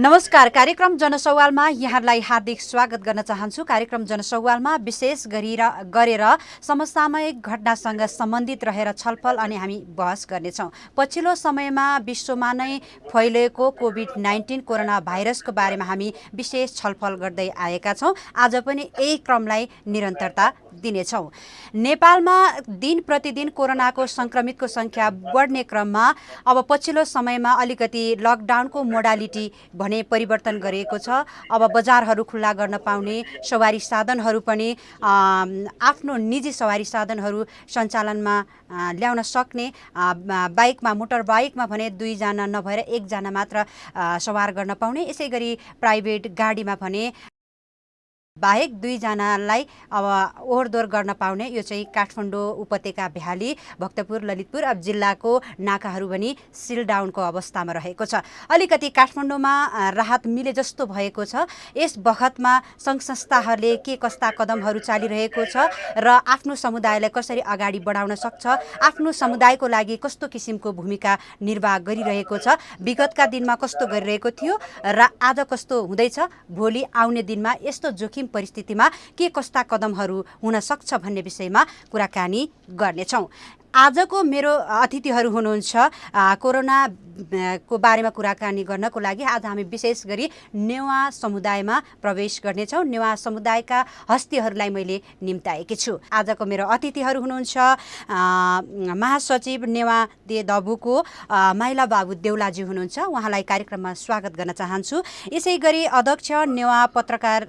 नमस्कार। कार्यक्रम जनसवालमा यहाँलाई हार्दिक स्वागत गर्न चाहन्छु। कार्यक्रम जनसवालमा विशेष गरेर समसामयिक घटनासँग सम्बन्धित रहेर छलफल अनि हामी बहस गर्नेछौँ। पछिल्लो समयमा विश्वमा नै फैलिएको कोभिड-19 कोरोना भाइरसको बारेमा हामी विशेष छलफल गर्दै आएका छौँ। आज पनि यही क्रमलाई निरन्तरता दिनेछौँ। नेपालमा दिन प्रतिदिन कोरोनाको सङ्क्रमितको सङ्ख्या बढ्ने क्रममा अब पछिल्लो समयमा अलिकति लकडाउनको मोडालिटी भने परिवर्तन गरिएको छ। अब बजारहरू खुल्ला गर्न पाउने, सवारी साधनहरू पनि आफ्नो निजी सवारी साधनहरू सञ्चालनमा ल्याउन सक्ने, बाइकमा मोटर बाइकमा भने 2 जना नभएर 1 जना मात्र सवार गर्न पाउने, यसै गरी प्राइभेट गाडीमा भने बाहेक 2 जनालाई अब ओहोरदोहोर गर्न पाउने। यो चाहिँ काठमाडौँ उपत्यका, भ्याली, भक्तपुर, ललितपुर अब जिल्लाको नाकाहरू पनि सिल डाउनको अवस्थामा रहेको छ। अलिकति काठमाडौँमा राहत मिले जस्तो भएको छ। यस बखतमा सङ्घ संस्थाहरूले के कस्ता कदमहरू चालिरहेको छ र आफ्नो समुदायलाई कसरी अगाडि बढाउन सक्छ, आफ्नो समुदायको लागि कस्तो किसिमको भूमिका निर्वाह गरिरहेको छ, विगतका दिनमा कस्तो गरिरहेको थियो र आज कस्तो हुँदैछ, भोलि आउने दिनमा यस्तो जोखिम परिस्थितिमा के कस्ता कदमहरू हुन सक्छ भन्ने विषयमा कुराकानी गर्नेछौँ। आजको मेरो अतिथिहरू हुनुहुन्छ कोरोना को बारेमा कुराकानी गर्नको लागि आज हामी विशेष गरी नेवा समुदायमा प्रवेश गर्नेछौँ। नेवा समुदायका हस्तीहरूलाई मैले निम्ताएकी छु। आजको मेरो अतिथिहरू हुनुहुन्छ महासचिव नेवा दे दबुको माइला बाबु देउलाजी हुनुहुन्छ। उहाँलाई कार्यक्रममा स्वागत गर्न चाहन्छु। यसै गरी अध्यक्ष नेवा पत्रकार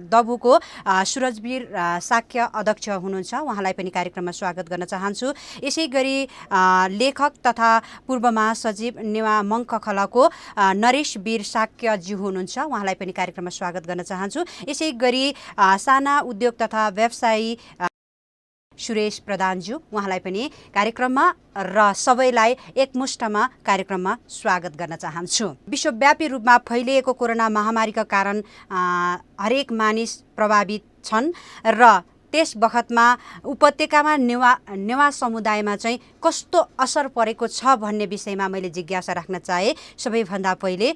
दबुको सुरजवीर साक्य अध्यक्ष हुनुहुन्छ। उहाँलाई पनि कार्यक्रममा स्वागत गर्न चाहन्छु। यसै गरी लेखक तथा पूर्व महासचिव नेवा मङ्खखलाको नरेश वीर साक्यज्यू हुनुहुन्छ। उहाँलाई पनि कार्यक्रममा स्वागत गर्न चाहन्छु। यसै गरी साना उद्योग तथा व्यवसायी सुरेश प्रधानज्यू, उहाँलाई पनि कार्यक्रममा र सबैलाई एकमुष्टमा कार्यक्रममा स्वागत गर्न चाहन्छु। विश्वव्यापी रूपमा फैलिएको कोरोना महामारीका कारण हरेक मानिस प्रभावित छन् र त्यस बखतमा उपत्यकामा नेवा समुदायमा चाहिँ कस्तो असर परेको छ भन्ने विषयमा मैले जिज्ञासा राख्न चाहे। सबैभन्दा पहिले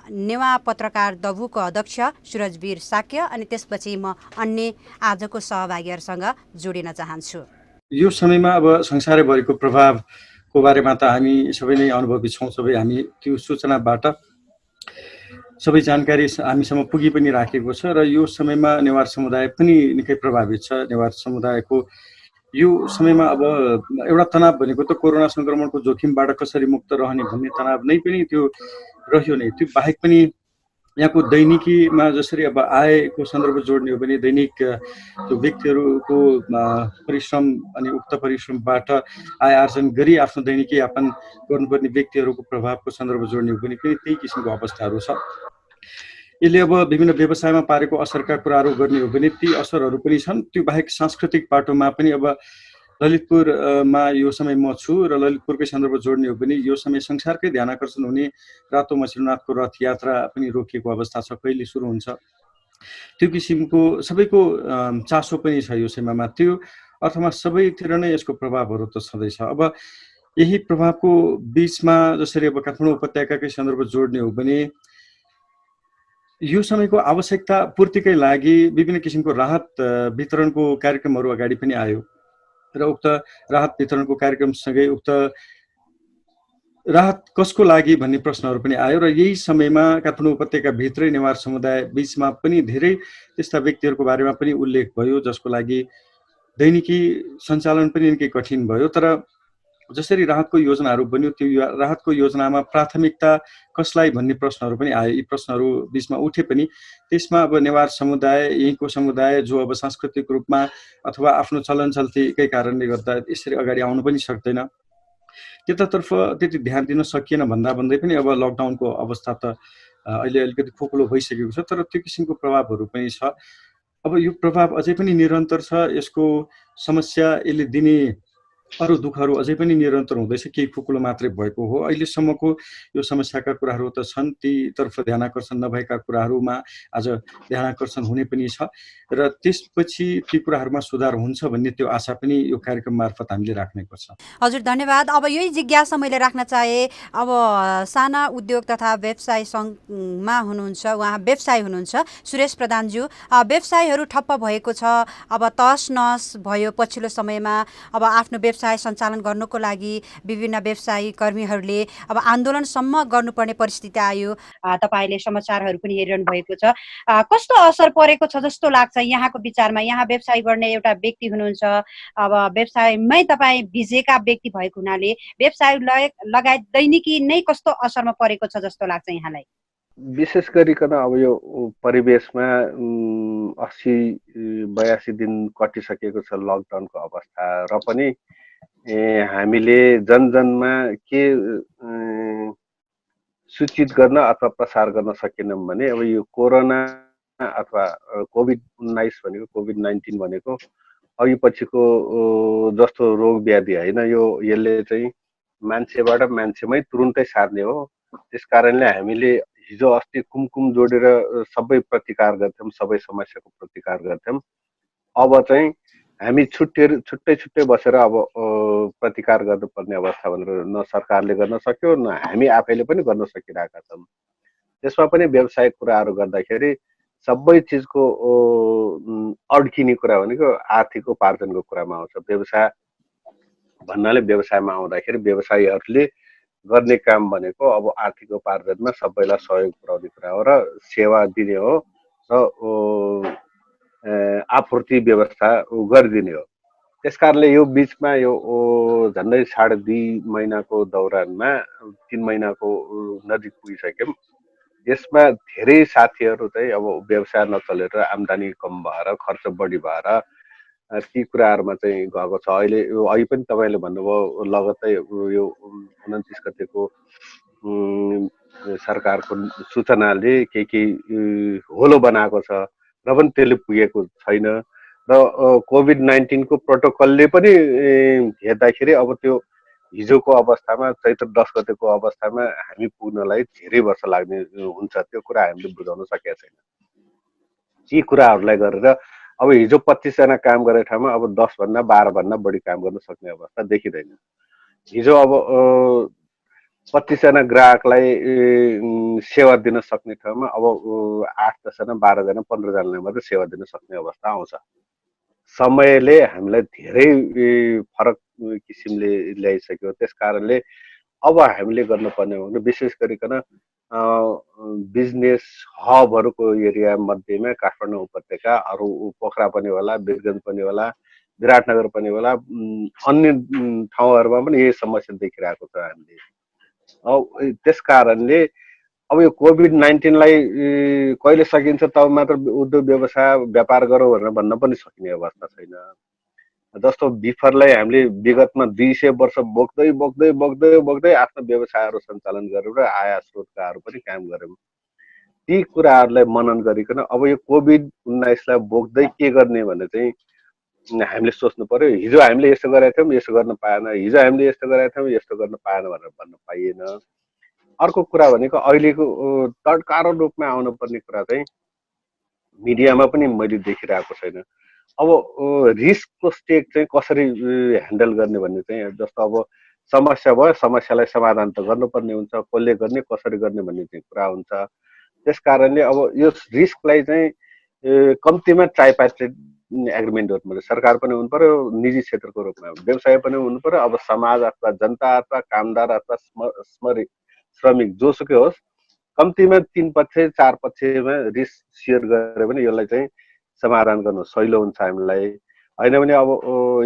नेवा पत्रकार दबुको अध्यक्ष सुरजवीर साक्य अनि त्यसपछि म अन्य आजको सहभागीहरूसँग जोडिन चाहन्छु। यो समयमा अब संसारैभरिको प्रभावको बारेमा त हामी सबै नै अनुभवी छौँ। सबै हामी त्यो सूचनाबाट सबै जानकारी हामीसम्म पुगी पनि राखेको छ र यो समयमा नेवार समुदाय पनि निकै प्रभावित छ। नेवार समुदायको यो समयमा अब एउटा तनाव भनेको त कोरोना सङ्क्रमणको जोखिमबाट कसरी मुक्त रहने भन्ने तनाव नै पनि त्यो रह्यो नै। त्यो बाहेक पनि यहाँको दैनिकीमा जसरी अब आयको सन्दर्भ जोड्ने हो भने दैनिक त्यो व्यक्तिहरूको परिश्रम अनि उक्त परिश्रमबाट आय आर्जन गरी आफ्नो दैनिकी यापन गर्नुपर्ने व्यक्तिहरूको प्रभावको सन्दर्भ जोड्ने हो भने पनि त्यही किसिमको अवस्थाहरू छ। यसले अब विभिन्न व्यवसायमा पारेको असरका कुराहरू गर्ने हो भने ती असरहरू पनि छन्। त्यो बाहेक सांस्कृतिक पाटोमा पनि अब ललितपुरमा यो समय म छु र ललितपुरकै सन्दर्भ जोड्ने हो भने यो समय संसारकै ध्यान आकर्षण हुने रातो मसिलोनाथको रथ यात्रा पनि रोकिएको अवस्था छ। कहिले सुरु हुन्छ त्यो किसिमको सबैको चासो पनि छ यो समयमा। त्यो अर्थमा सबैतिर नै यसको प्रभावहरू त छँदैछ। अब यही प्रभावको बिचमा जसरी अब काठमाडौँ उपत्यकाकै सन्दर्भ जोड्ने हो भने यो समयको आवश्यकता पूर्तिकै लागि विभिन्न किसिमको राहत वितरणको कार्यक्रमहरू अगाडि पनि आयो र उक्त राहत वितरणको कार्यक्रमसँगै उक्त राहत कसको लागि भन्ने प्रश्नहरू पनि आयो र यही समयमा काठमाडौँ उपत्यकाभित्रै नेवार समुदाय बिचमा पनि धेरै त्यस्ता व्यक्तिहरूको बारेमा पनि उल्लेख भयो जसको लागि दैनिकी सञ्चालन पनि निकै कठिन भयो। तर जसरी राहतको योजनाहरू बन्यो त्यो राहतको योजनामा प्राथमिकता कसलाई भन्ने प्रश्नहरू पनि आए। यी प्रश्नहरू बिचमा उठे पनि त्यसमा अब नेवार समुदाय, यहीँको समुदाय जो अब सांस्कृतिक रूपमा अथवा आफ्नो चलनचल्तीकै कारणले गर्दा यसरी अगाडि आउनु पनि सक्दैन, त्यतातर्फ त्यति ध्यान दिन सकिएन भन्दा भन्दै पनि अब लकडाउनको अवस्था त अहिले अलिकति खोक्लो भइसकेको छ। तर त्यो किसिमको प्रभावहरू पनि छ। अब यो प्रभाव अझै पनि निरन्तर छ। यसको समस्या यसले दिने अरू दुःखहरू अझै पनि निरन्तर हुँदैछ, केही खुकुलो मात्रै भएको हो। अहिलेसम्मको यो समस्याका कुराहरू त छन्, तीतर्फ ध्यानाकर्षण नभएका कुराहरूमा आज ध्यानाकर्षण हुने पनि छ र त्यसपछि ती कुराहरूमा सुधार हुन्छ भन्ने त्यो आशा पनि यो कार्यक्रम मार्फत हामीले राख्नै पर्छ। हजुर धन्यवाद। अब यही जिज्ञासा मैले राख्न चाहे, अब साना उद्योग तथा व्यवसाय सङ्घमा हुनुहुन्छ, उहाँ व्यवसायी हुनुहुन्छ सुरेश प्रधानज्यू। व्यवसायहरू ठप्प भएको छ, अब तहस नहस भयो पछिल्लो समयमा। अब आफ्नो व्यवसाय सञ्चालन गर्नको लागि विभिन्न व्यवसायी कर्मीहरूले अब आन्दोलनसम्म गर्नुपर्ने परिस्थिति आयो। तपाईँले समाचारहरू पनि हेरिरहनु भएको छ। कस्तो असर परेको छ जस्तो लाग्छ यहाँको विचारमा? यहाँ व्यवसाय गर्ने एउटा व्यक्ति हुनुहुन्छ, अब व्यवसायमै तपाईँ भिजेका व्यक्ति भएको हुनाले व्यवसाय लगायत दैनिकी नै कस्तो असरमा परेको छ जस्तो लाग्छ यहाँलाई? विशेष गरिकन अब यो परिवेशमा 80-82 दिन कटिसकेको छ लकडाउनको अवस्था, र पनि हामीले जनजनमा के सूचित गर्न अथवा प्रसार गर्न सकेनौँ भने अब यो कोरोना अथवा कोभिड-19 भनेको, कोभिड-19 भनेको अघि पछिको जस्तो रोग व्याधि होइन। यसले चाहिँ मान्छेबाट मान्छेमै तुरुन्तै सार्ने हो। त्यस कारणले हामीले हिजो अस्ति कुमकुम जोडेर सबै प्रतिकार गर्थ्यौँ, सबै समस्याको प्रतिकार गर्थ्यौँ। अब चाहिँ हामी छुट्टै छुट्टै बसेर अब प्रतिकार गर्नुपर्ने अवस्था भनेर न सरकारले गर्न सक्यो, न हामी आफैले पनि गर्न सकिरहेका छौँ। त्यसमा पनि व्यवसायिक कुराहरू गर्दाखेरि सबै चिजको अड्किने कुरा भनेको आर्थिक उपार्जनको कुरामा आउँछ। व्यवसाय भन्नाले व्यवसायमा आउँदाखेरि व्यवसायीहरूले गर्ने काम भनेको अब आर्थिक उपार्जनमा सबैलाई सहयोग पुर्याउने कुरा हो र सेवा दिने हो र आपूर्ति व्यवस्था गरिदिने हो। त्यसकारणले यो बिचमा यो झन्डै 2.5 महिनाको दौरानमा 3 महिनाको नजिक पुगिसक्यौँ। यसमा धेरै साथीहरू चाहिँ अब व्यवसाय नचलेर आम्दानी कम भएर, खर्च बढी भएर ती कुराहरूमा चाहिँ गएको छ। अहिले यो अघि पनि तपाईँले भन्नुभयो, लगत्तै यो 29 गतेको सरकारको सूचनाले केही होलो बनाएको छ र पनि त्यसले पुगेको छैन। र कोभिड-19 को प्रोटोकलले पनि हेर्दाखेरि अब त्यो हिजोको अवस्थामा, चैत्र 10 गतेको अवस्थामा हामी पुग्नलाई धेरै वर्ष लाग्ने हुन्छ। त्यो कुरा हामीले बुझाउन सकेका छैन। यी कुराहरूलाई गरेर अब हिजो 25 जना काम गरेको ठाउँमा अब 10 भन्दा 12 भन्दा बढी काम गर्न सक्ने अवस्था देखिँदैन। हिजो अब 25 जना ग्राहकलाई सेवा दिन सक्ने ठाउँमा अब 8-10 जना, 12 जना, 15 जनालाई मात्रै सेवा दिन सक्ने अवस्था आउँछ। समयले हामीलाई धेरै फरक किसिमले ल्याइसक्यो। त्यस कारणले अब हामीले गर्नुपर्ने हो भने विशेष गरिकन बिजनेस हबहरूको एरिया मध्येमा काठमाडौँ उपत्यका, अरू पोखरा पनि होला, वीरगञ्ज पनि होला, विराटनगर पनि होला, अन्य ठाउँहरूमा पनि यही समस्या देखिरहेको छ हामीले। अब त्यस कारणले अब यो कोभिड-19 लाई कहिले सकिन्छ तब मात्र उद्योग व्यवसाय व्यापार गरौँ भनेर भन्न पनि सकिने अवस्था छैन। जस्तो बिफरलाई हामीले विगतमा 200 वर्ष बोक्दै बोक्दै बोक्दै बोक्दै आफ्नो व्यवसायहरू सञ्चालन गरेर आय स्रोतकाहरू पनि काम गऱ्यौँ। ती कुराहरूलाई मनन गरिकन अब यो कोभिड-19 लाई बोक्दै के गर्ने भने चाहिँ हामीले सोच्नु पर्यो। हिजो हामीले यस्तो गरेका थियौँ, यसो गर्न पाएन, हिजो हामीले यस्तो गरेका थियौँ, यस्तो गर्न पाएन भनेर भन्न पाइएन। अर्को कुरा भनेको अहिलेको तडकारो रूपमा आउनुपर्ने कुरा चाहिँ मिडियामा पनि मैले देखिरहेको छैन। अब रिस्कको स्टेक चाहिँ कसरी ह्यान्डल गर्ने भन्ने चाहिँ, जस्तो अब समस्या भयो, समस्यालाई समाधान त गर्नुपर्ने हुन्छ, कसले गर्ने, कसरी गर्ने भन्ने चाहिँ कुरा हुन्छ। त्यस कारणले अब यो रिस्कलाई चाहिँ कम्तीमा ट्राइपार्टिट एग्रिमेन्ट हुनु पर्यो। सरकार पनि हुनु पर्यो, निजी क्षेत्रको रूपमा व्यवसाय पनि हुनु पर्यो, अब समाज अथवा जनता अथवा कामदार अथवा श्रमिक जोसुकै होस्, कम्तीमा 3 पक्ष 4 पक्षमा रिस्क सेयर गरे भने यसलाई चाहिँ समाधान गर्नु सजिलो हुन्छ हामीलाई। होइन भने अब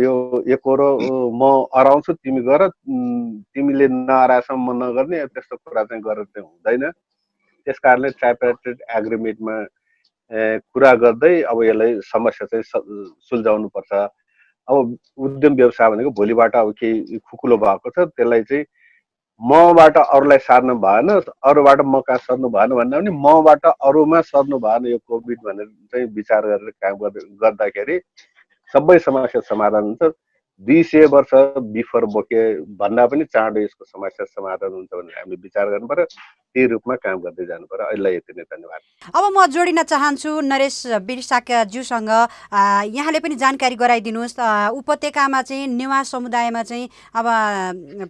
यो एकहोरो म अराउँछु, तिमी गर, तिमीले नअराएसम्म म नगर्ने, त्यस्तो कुरा चाहिँ गरेर चाहिँ हुँदैन। त्यस कारणले ट्राइपार्टिट एग्रिमेन्टमा कुरा गर्दै अब यसलाई समस्या चाहिँ सुल्झाउनु पर्छ। अब उद्यम व्यवसाय भनेको भोलिबाट अब केही खुकुलो भएको छ, त्यसलाई चाहिँ मबाट अरूलाई सार्नु भएन, अरूबाट म कहाँ सर्नु भएन भन्दा पनि मबाट अरूमा सर्नु भएन यो कोभिड भनेर चाहिँ विचार गरेर काम गर्दाखेरि सबै समस्या समाधान हुन्छ। 200 वर्ष बिफोर बोके भन्दा पनि चाँडो यसको समस्या समाधान हुन्छ भनेर हामीले विचार गर्नु पर्यो, त्यही रूपमा काम गर्दै जानु पर्यो। अहिलेलाई यति नै, धन्यवाद। अब म जोडिन चाहन्छु नरेश बिरसाकाज्यूसँग। यहाँले पनि जानकारी गराइदिनुहोस्, उपत्यकामा चाहिँ नेवा समुदायमा चाहिँ अब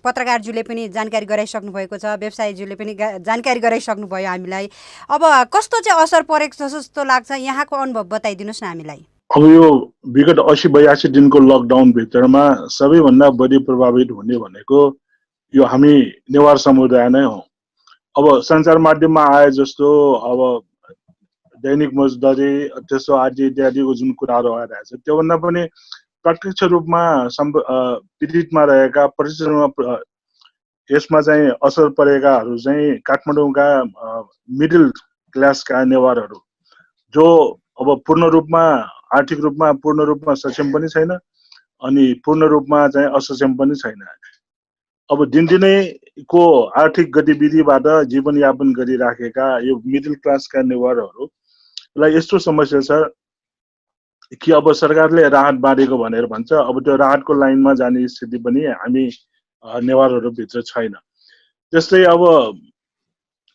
पत्रकारज्यूले पनि जानकारी गराइसक्नु भएको छ, व्यवसायीज्यूले पनि जानकारी गराइसक्नु भयो हामीलाई। अब कस्तो चाहिँ असर परेको जस्तो लाग्छ, यहाँको अनुभव बताइदिनुहोस् न हामीलाई। अब यो विगत 80-82 दिनको लकडाउन भित्रमा सबैभन्दा बढी प्रभावित हुने भनेको यो हामी नेवार समुदाय नै हो। अब सञ्चार माध्यममा आए जस्तो अब दैनिक मजदुरी त्यसो आदि इत्यादिको जुन कुराहरू आइरहेछ, त्योभन्दा पनि प्रत्यक्ष रूपमा पीडितमा रहेका, प्रत्यक्ष रूपमा यसमा चाहिँ असर परेकाहरू चाहिँ काठमाडौँका मिडल क्लासका नेवारहरू, जो अब पूर्ण रूपमा आर्थिक रूपमा पूर्ण रूपमा सक्षम पनि छैन अनि पूर्ण रूपमा चाहिँ असक्षम पनि छैन। अब दिनदिनैको आर्थिक गतिविधिबाट जीवनयापन गरिराखेका यो मिडल क्लासका नेवारहरूलाई यस्तो समस्या छ कि अब सरकारले राहत बाँडेको भनेर भन्छ, अब त्यो राहतको लाइनमा जाने स्थिति पनि हामी नेवारहरूभित्र छैन। त्यस्तै अब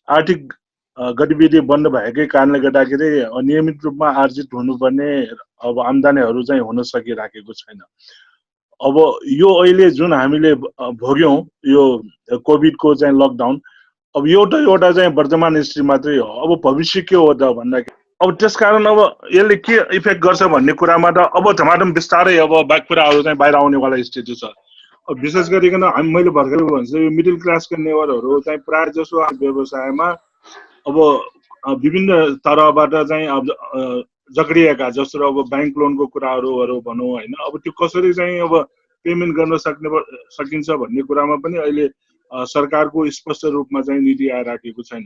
आर्थिक गतिविधि बन्द भएकै कारणले गर्दाखेरि नियमित रूपमा आर्जित हुनुपर्ने अब आम्दानीहरू चाहिँ हुन सकिराखेको छैन। अब यो अहिले जुन हामीले भोग्यौँ यो कोभिडको चाहिँ लकडाउन, अब एउटा चाहिँ वर्तमान स्थिति मात्रै हो। अब भविष्य के हो त भन्दाखेरि अब त्यसकारण अब यसले के इफेक्ट गर्छ भन्ने कुरामा त अब धमाधम बिस्तारै अब कुराहरू चाहिँ बाहिर आउनेवाला स्थिति छ। अब विशेष गरिकन मैले भर्खरै भन्छ यो मिडल क्लासका नेवारहरू चाहिँ प्रायः जसो व्यवसायमा अब विभिन्न तरहबाट चाहिँ अब जक्रिएका, जस्तो अब ब्याङ्क लोनको कुराहरू भनौँ होइन, अब त्यो कसरी चाहिँ अब पेमेन्ट गर्न सकिन्छ भन्ने कुरामा पनि अहिले सरकारको स्पष्ट रूपमा चाहिँ नीति आइराखेको छैन।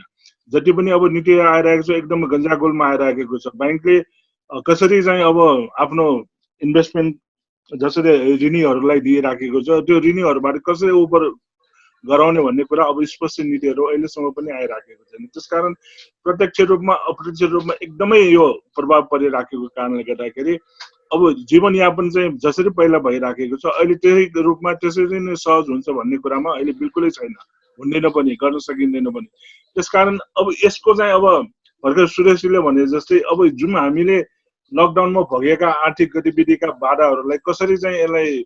जति पनि अब नीति आइरहेको छ एकदम गन्जागोलमा आइराखेको छ। ब्याङ्कले कसरी चाहिँ अब आफ्नो इन्भेस्टमेन्ट जसरी ऋणीहरूलाई दिइराखेको छ, त्यो ऋणीहरूबाट कसरी ओभर गराउने भन्ने कुरा अब स्पष्ट नीतिहरू अहिलेसम्म पनि आइराखेको छैन। त्यसकारण प्रत्यक्ष रूपमा अप्रत्यक्ष रूपमा एकदमै यो प्रभाव परिराखेको कारणले गर्दाखेरि अब जीवनयापन चाहिँ जसरी पहिला भइराखेको छ अहिले त्यही रूपमा त्यसरी नै सहज हुन्छ भन्ने कुरामा अहिले बिल्कुलै छैन, हुँदैन पनि, गर्न सकिँदैन पनि। त्यसकारण अब यसको चाहिँ अब भर्खर सुरेशजीले भने जस्तै अब जुन हामीले लकडाउनमा भोगेका आर्थिक गतिविधिका बाधाहरूलाई कसरी चाहिँ यसलाई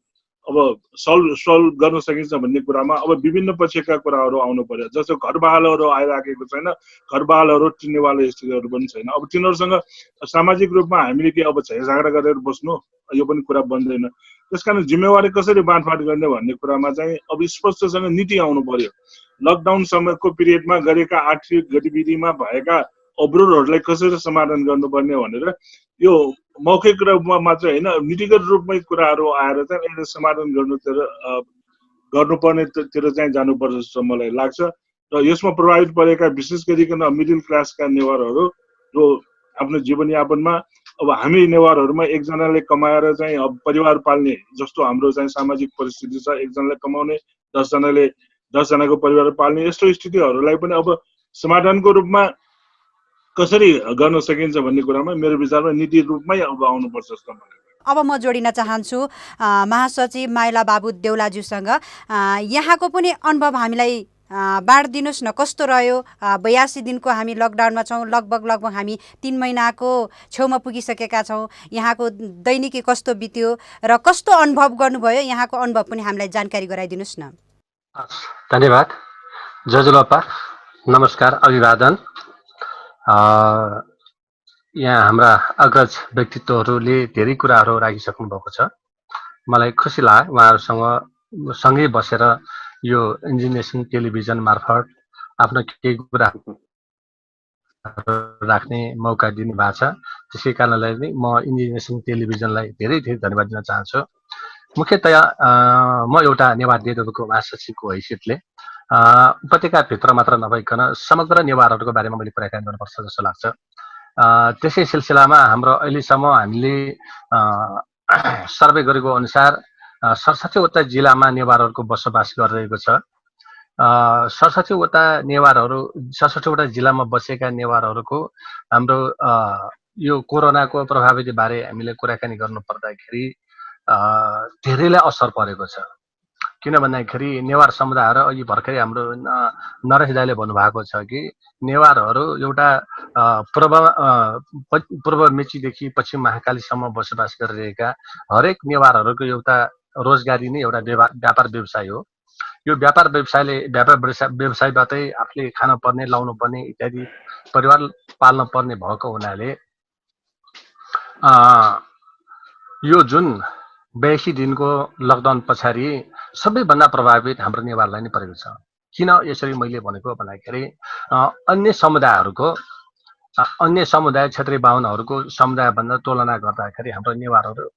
अब सल्भ गर्न सकिन्छ भन्ने कुरामा अब विभिन्न पक्षका कुराहरू आउनु पर्यो। जस्तो घरबहालहरू आइराखेको छैन, घरबहालहरू टिन्नेवाला स्थितिहरू पनि छैन। अब तिनीहरूसँग सामाजिक रूपमा हामीले के अब झगडा गरेर बस्नु, यो पनि कुरा बन्दैन। त्यसकारण जिम्मेवारी कसरी बाँडफाँड गर्ने भन्ने कुरामा चाहिँ अब स्पष्टसँग नीति आउनु पर्यो। लकडाउन समयको पिरियडमा गरेका आर्थिक गतिविधिमा भएका अवरोधहरूलाई कसरी समाधान गर्नुपर्ने भनेर यो मौखिक रूपमा मात्रै होइन, नीतिगत रूपमै कुराहरू आएर चाहिँ यसले समाधान गर्नुपर्नेतिर चाहिँ जानुपर्छ जस्तो मलाई लाग्छ। र यसमा प्रभावित परेका विशेष गरिकन मिडल क्लासका नेवारहरू जो आफ्नो जीवनयापनमा अब हामी नेवारहरूमा एकजनाले कमाएर चाहिँ अब परिवार पाल्ने जस्तो हाम्रो चाहिँ सामाजिक परिस्थिति छ, एकजनाले कमाउने 10 जनाको परिवार पाल्ने, यस्तो स्थितिहरूलाई पनि अब समाधानको रूपमा कसरी गर्न सकिन्छ भन्ने कुरामा मेरो विचारमा नीति रूपमै अब आउनुपर्छ जस्तो मलाई लाग्छ। अब म जोडिन चाहन्छु महासचिव माइला बाबु देउलाज्यूसँग। यहाँको पनि अनुभव हामीलाई बाँडिदिनुहोस् न, कस्तो रह्यो? 82 दिनको हामी लकडाउनमा छौँ, लगभग हामी 3 महिनाको छेउमा पुगिसकेका छौँ। यहाँको दैनिकी कस्तो बित्यो र कस्तो अनुभव गर्नुभयो, यहाँको अनुभव पनि हामीलाई जानकारी गराइदिनुहोस् न। धन्यवाद। जजुलपा नमस्कार, अभिवादन। यहाँ हाम्रा अग्रज व्यक्तित्वहरूले धेरै कुराहरू राखिसक्नु भएको छ। मलाई खुसी लाग्यो उहाँहरूसँग सँगै बसेर यो इन्जिनियरिङ टेलिभिजन मार्फत आफ्नो केही कुरा राख्ने मौका दिनुभएको छ। त्यसै कारणले नै म इन्जिनियरिङ टेलिभिजनलाई धेरै धेरै धन्यवाद दिन चाहन्छु। मुख्यतया म एउटा नेवार नेतृत्वको महासचिवको हैसियतले उपत्यकाभित्र मात्र नभइकन समग्र नेवारहरूको बारेमा मैले कुराकानी गर्नुपर्छ जस्तो लाग्छ। त्यसै सिलसिलामा हाम्रो अहिलेसम्म हामीले सर्वे गरेको अनुसार 67वटा जिल्लामा नेवारहरूको बसोबास गरिरहेको छ। 67वटा नेवारहरू 67वटा जिल्लामा बसेका नेवारहरूको हाम्रो यो कोरोनाको प्रभावित बारे हामीले कुराकानी गर्नु पर्दाखेरि धेरैलाई असर परेको छ। किन भन्दाखेरि नेवार समुदायहरू अघि भर्खरै हाम्रो नरेश दाइले भन्नुभएको छ कि नेवारहरू एउटा पूर्व मेचीदेखि पश्चिम महाकालीसम्म बसोबास गरिरहेका हरेक नेवारहरूको एउटा रोजगारी नै एउटा व्यापार व्यवसाय हो। यो व्यापार व्यवसायबाटै आफूले खान पर्ने, लाउनु पर्ने इत्यादि परिवार पाल्न पर्ने भएको हुनाले यो जुन 82 दिनको लकडाउन पछाडि सबैभन्दा प्रभावित हाम्रो नेवारलाई नै परेको छ। किन यसरी मैले भनेको भन्दाखेरि अन्य समुदाय क्षेत्रीय बाहुनहरूको समुदायभन्दा तुलना गर्दाखेरि हाम्रो नेवारहरू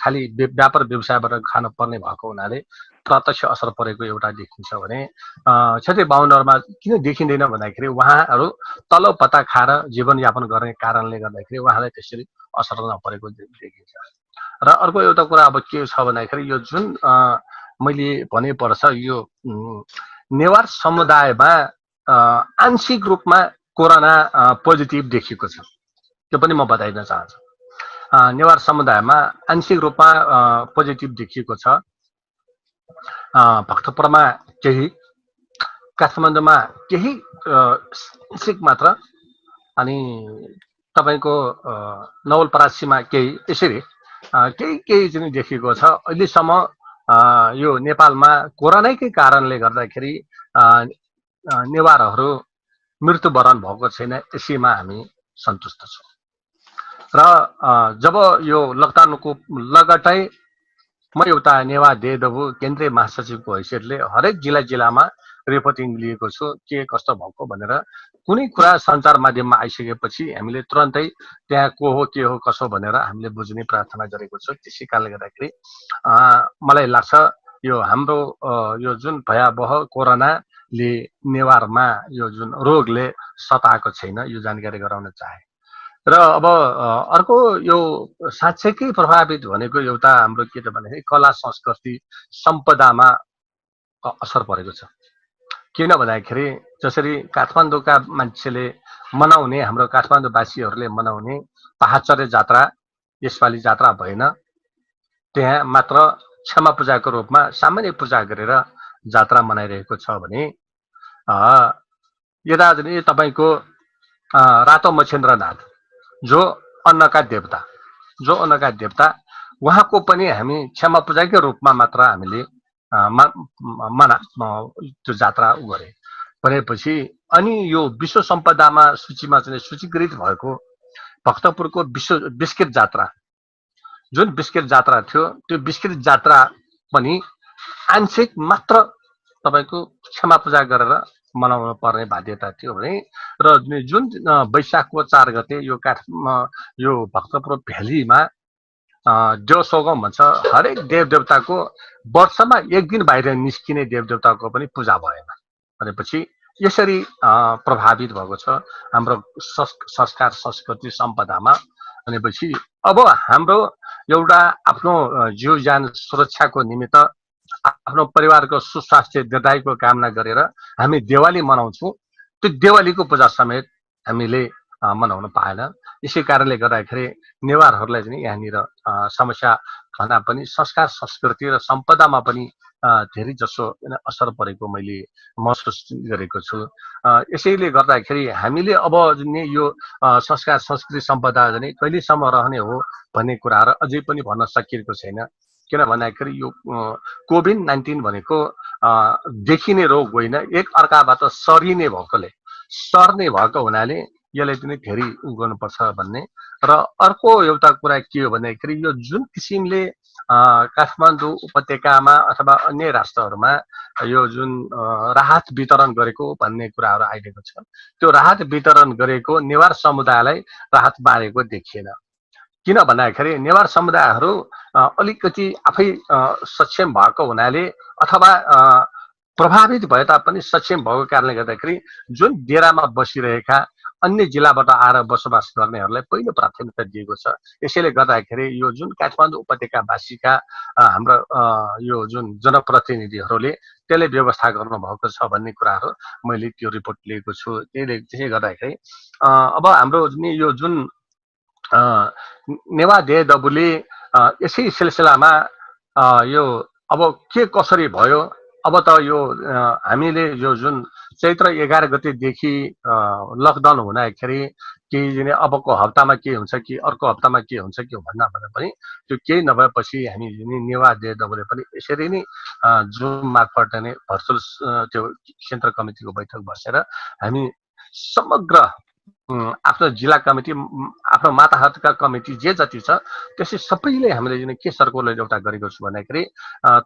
खालि व्यापार व्यवसायबाट खान पर्ने भएको हुनाले प्रत्यक्ष असर परेको एउटा देखिन्छ भने क्षेत्रीय बाहुनहरूमा किन देखिँदैन भन्दाखेरि उहाँहरू तल्लो पत्ता खाएर जीवनयापन गर्ने कारणले गर्दाखेरि उहाँलाई त्यसरी असर नपरेको देखिन्छ। र अर्को एउटा कुरा अब के छ भन्दाखेरि यो जुन मैले भने पर्छ यो नेवार समुदायमा आंशिक रूपमा कोरोना पोजिटिभ देखिएको छ, त्यो पनि म बताइन चाहन्छु। नेवार समुदायमा आंशिक रूपमा पोजिटिभ देखिएको छ। भक्तपुरमा केही, काठमाडौँमा केही आंशिक मात्र, अनि तपाईँको नवलपरासीमा केही, यसरी केही चाहिँ देखिएको छ। अहिलेसम्म यो नेपालमा कोरोनाकै कारणले गर्दाखेरि नेवारहरू मृत्युवरण भएको छैन, यसैमा हामी सन्तुष्ट छौँ। र जब यो लकडाउनको लगटै म एउटा नेवा देदबु केन्द्रीय महासचिवको हैसियतले हरेक जिल्लामा रिपोर्टिङ लिएको छु के कस्तो भएको भनेर। कुनै कुरा सञ्चार माध्यममा आइसकेपछि हामीले तुरन्तै त्यहाँ को हो के हो कसो भनेर हामीले बुझ्ने प्रार्थना गरेको छु। त्यसै कारणले गर्दाखेरि मलाई लाग्छ यो हाम्रो यो जुन भयावह कोरोनाले नेवारमा यो जुन रोगले सताएको छैन, यो जानकारी गराउन चाहे। र अब अर्को यो साँच्चैकै प्रभावित भनेको एउटा हाम्रो के त भन्दाखेरि कला संस्कृति सम्पदामा असर परेको छ। किन भन्दाखेरि जसरी काठमाडौँका मान्छेले मनाउने, हाम्रो काठमाडौँवासीहरूले मनाउने पहाडचरे जात्रा यसपालि जात्रा भएन। त्यहाँ मात्र क्षमा पूजाको रूपमा सामान्य पूजा गरेर जात्रा मनाइरहेको छ भने यता तपाईँको रातो मच्छेन्द्रनाथ जो अन्नका देवता उहाँको पनि हामी क्षमा पूजाकै रूपमा मात्र हामीले त्यो जात्रा गरे भनेपछि अनि यो विश्व सम्पदामा सूचीमा चाहिँ सूचीकृत भएको भक्तपुरको बिस्किट जात्रा, जुन बिस्किट जात्रा थियो, त्यो बिस्किट जात्रा पनि आंशिक मात्र तपाईँको क्षमा पूजा गरेर मनाउनु पर्ने बाध्यता थियो भने र जुन वैशाखको 4 गते यो भक्तपुर भ्यालीमा देवसोगम भन्छ, हरेक देवदेवताको वर्षमा एक दिन बाहिर निस्किने देवदेवताको पनि पूजा भएन भनेपछि यसरी प्रभावित भएको छ हाम्रो संस्कार संस्कृति सम्पदामा। भनेपछि अब हाम्रो एउटा आफ्नो जीव ज्यान सुरक्षाको निमित्त आफ्नो परिवारको सुस्वास्थ्य दीर्घायुको कामना गरेर हामी दिवाली मनाउँछौँ। त्यो दिवालीको पूजा समेत हामीले मनाउन पाएन। यसै कारणले गर्दाखेरि नेवारहरूलाई चाहिँ यहाँनिर समस्या भन्दा पनि संस्कार संस्कृति र सम्पदामा पनि धेरै जसो असर परेको मैले महसुस गरेको छु। यसैले गर्दाखेरि हामीले अब जुन यो संस्कार संस्कृति सम्पदा चाहिँ कहिलेसम्म रहने हो भन्ने कुराहरू अझै पनि भन्न सकिएको छैन। किन भन्दाखेरि यो कोभिड-19 भनेको देखिने रोग होइन, एक अर्काबाट सर्ने भएको हुनाले यसलाई पनि फेरि गर्नुपर्छ भन्ने। र अर्को एउटा कुरा के हो भन्दाखेरि यो जुन किसिमले काठमाडौँ उपत्यकामा अथवा अन्य राष्ट्रहरूमा यो जुन राहत वितरण गरेको भन्ने कुराहरू आइरहेको छ, त्यो राहत वितरण गरेको नेवार समुदायलाई राहत बाँडेको देखिएन। किन भन्दाखेरि नेवार समुदायहरू अलिकति आफै सक्षम भएको हुनाले अथवा प्रभावित भए तापनि सक्षम भएको कारणले गर्दाखेरि जुन डेरामा बसिरहेका अन्य जिल्लाबाट आएर बसोबास गर्नेहरूलाई पहिलो प्राथमिकता दिएको छ। यसैले गर्दाखेरि यो जुन काठमाडौँ उपत्यकावासीका हाम्रो यो जुन जनप्रतिनिधिहरूले त्यसले व्यवस्था गर्नुभएको छ भन्ने कुराहरू मैले त्यो रिपोर्ट लिएको छु। त्यसले गर्दाखेरि अब हाम्रो यो जुन नेवा देदबुले यसै सिलसिलामा यो अब के कसरी भयो, अब त यो हामीले यो जुन चैत्र 11 गतेदेखि लकडाउन हुँदाखेरि केही दिने अबको हप्तामा के हुन्छ कि अर्को हप्तामा के हुन्छ कि भन्दा भन्दा पनि त्यो केही नभएपछि हामी नेवा देवले पनि यसरी नै जुम मार्फत नै भर्चुअल त्यो केन्द्र कमिटीको बैठक बसेर हामी समग्र आफ्नो जिल्ला कमिटी, आफ्नो माताहतका कमिटी जे जति छ त्यसै सबैले हामीले के सर्कुलर एउटा गरेको छु भन्दाखेरि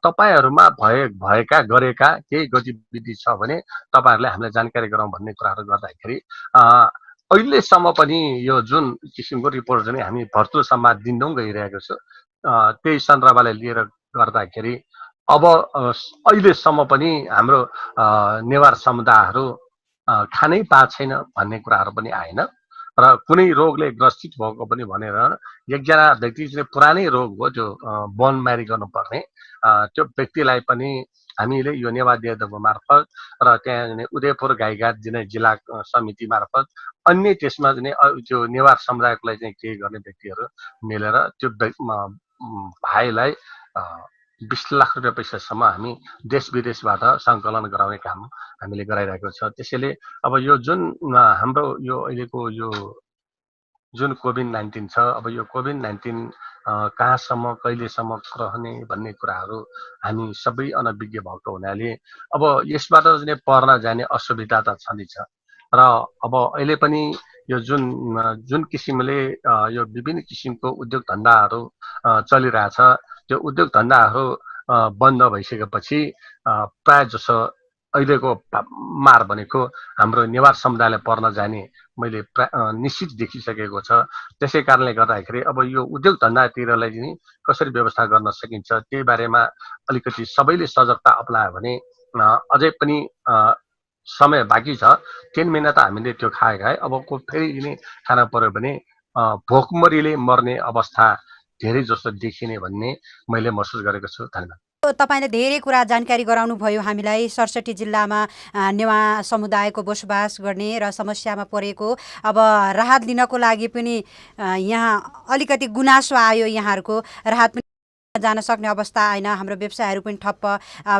तपाईँहरूमा भएका गरेका केही गतिविधि छ भने तपाईँहरूले हामीलाई जानकारी गराउँ भन्ने कुराहरू गर्दाखेरि अहिलेसम्म पनि यो जुन किसिमको रिपोर्ट चाहिँ हामी भर्चुअल सम्वाद दिँदै गइरहेको छु, त्यही सन्दर्भलाई लिएर गर्दाखेरि अब अहिलेसम्म पनि हाम्रो नेवार समुदायहरू खानै पाएको छैन भन्ने कुराहरू पनि आएन र कुनै रोगले ग्रसित भएको पनि भनेर एकजना व्यक्ति चाहिँ पुरानै रोग हो, त्यो बोन म्यारी गर्नुपर्ने त्यो व्यक्तिलाई पनि हामीले यो नेवा देव मार्फत र त्यहाँ उदयपुर गाईघाट जिल्ला समिति मार्फत अन्य त्यसमा त्यो नेवार समुदायकोलाई चाहिँ केही गर्ने व्यक्तिहरू मिलेर त्यो भाइलाई 20 लाख रुपियाँ पैसासम्म हामी देश विदेशबाट सङ्कलन गराउने काम हामीले गराइरहेको छ। त्यसैले अब यो जुन हाम्रो यो अहिलेको यो जुन कोभिड-19 छ, अब यो कोभिड-19 कहाँसम्म कहिलेसम्म रहने भन्ने कुराहरू हामी सबै अनभिज्ञ भएको हुनाले अब यसबाट चाहिँ पर्न जाने असुविधा त छँदैछ र अब अहिले पनि यो जुन किसिमले यो विभिन्न किसिमको उद्योग धन्दाहरू चलिरहेछ, त्यो उद्योग धन्दाहरू बन्द भइसकेपछि प्राय जसो अहिलेको मार भनेको हाम्रो नेवार समुदायलाई पर्न जाने मैले निश्चित देखिसकेको छ। त्यसै कारणले गर्दाखेरि अब यो उद्योग धन्दातिरलाई चाहिँ कसरी व्यवस्था गर्न सकिन्छ त्यही बारेमा अलिकति सबैले सजगता अपनायो भने अझै पनि समय बाँकी छ। 3 महिना त हामीले त्यो खाए अबको फेरि खान पर्यो भने भोकमरीले मर्ने अवस्था धेरै जस्तो देखिने भन्ने मैले महसुस गरेको छु। धन्यवाद। तपाईले धेरै कुरा जानकारी गराउनु भयो हामीलाई। 67 जिल्लामा नेवा समुदायको बसोबास गर्ने र समस्यामा परेको अब राहत लिनको लागि पनि यहाँ अलिकति गुनासो आयो, यहाँहरूको राहत पनि जान सक्ने अवस्था आएन, हाम्रो व्यवसायहरू पनि ठप्प,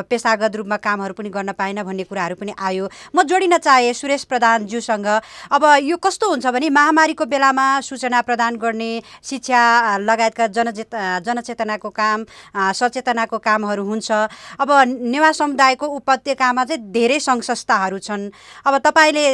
पेसागत रूपमा कामहरू पनि गर्न पाएन भन्ने कुराहरू पनि आयो। म जोडिन चाहे सुरेश प्रधानज्यूसँग। अब यो कस्तो हुन्छ भने महामारीको बेलामा सूचना प्रदान गर्ने, शिक्षा लगायतका जनचेतनाको काम, सचेतनाको कामहरू हुन्छ। अब नेवा समुदायको उपत्यकामा चाहिँ धेरै सङ्घ संस्थाहरू छन्। अब तपाईँले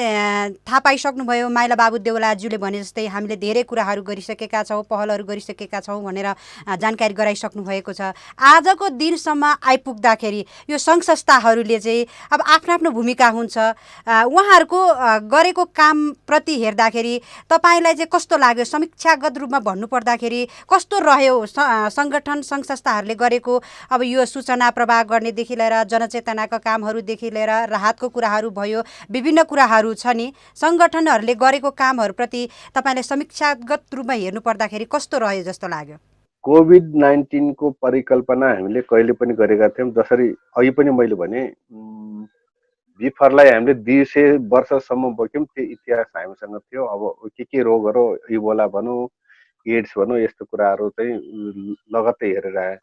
थाहा पाइसक्नुभयो, माइला बाबु देउलाज्यूले भने जस्तै हामीले धेरै कुराहरू गरिसकेका छौँ, पहलहरू गरिसकेका छौँ भनेर जानकारी गराइसक्नुभयो भएको छ। आजको दिनसम्म आइपुग्दाखेरि यो सङ्घ संस्थाहरूले चाहिँ अब आफ्नो आफ्नो भूमिका हुन्छ। उहाँहरूको गरेको कामप्रति हेर्दाखेरि तपाईँलाई चाहिँ कस्तो लाग्यो? समीक्षागत रूपमा भन्नुपर्दाखेरि कस्तो रह्यो सङ्गठन सङ्घ संस्थाहरूले गरेको अब यो सूचना प्रवाह गर्नेदेखि लिएर जनचेतनाका कामहरूदेखि लिएर राहतको कुराहरू भयो, विभिन्न कुराहरू छ नि, सङ्गठनहरूले गरेको कामहरूप्रति तपाईँले समीक्षागत रूपमा हेर्नुपर्दाखेरि कस्तो रह्यो जस्तो लाग्यो? कोभिड-19 को परिकल्पना हामीले कहिले पनि गरेका थियौँ। जसरी अघि पनि मैले भने बिफरलाई हामीले 200 वर्षसम्म बोक्यौँ, त्यो इतिहास हामीसँग थियो। अब के रोगहरू, इबोला भनौँ, एड्स भनौँ, यस्तो कुराहरू चाहिँ लगत्तै हेरेर आए।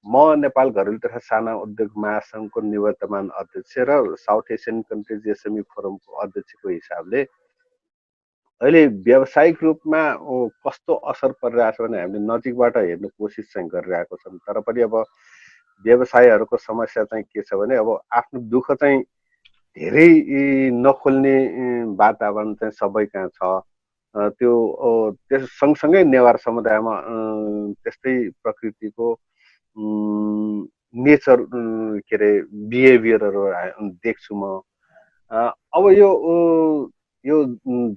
म नेपाल घरेलु तथा साना उद्योग महासङ्घको निवर्तमान अध्यक्ष र साउथ एसियन कन्ट्रिज एसएमई फोरमको अध्यक्षको हिसाबले अहिले व्यावसायिक रूपमा कस्तो असर परिरहेछ भने हामीले नजिकबाट हेर्ने कोसिस चाहिँ गरिरहेको छौँ। तर पनि अब व्यवसायहरूको समस्या चाहिँ के छ भने अब आफ्नो दुःख चाहिँ धेरै नखोल्ने वातावरण चाहिँ सबै कहाँ छ। त्यस सँगसँगै नेवार समुदायमा त्यस्तै प्रकृतिको नेचर के अरे बिहेभियरहरू देख्छु म। अब यो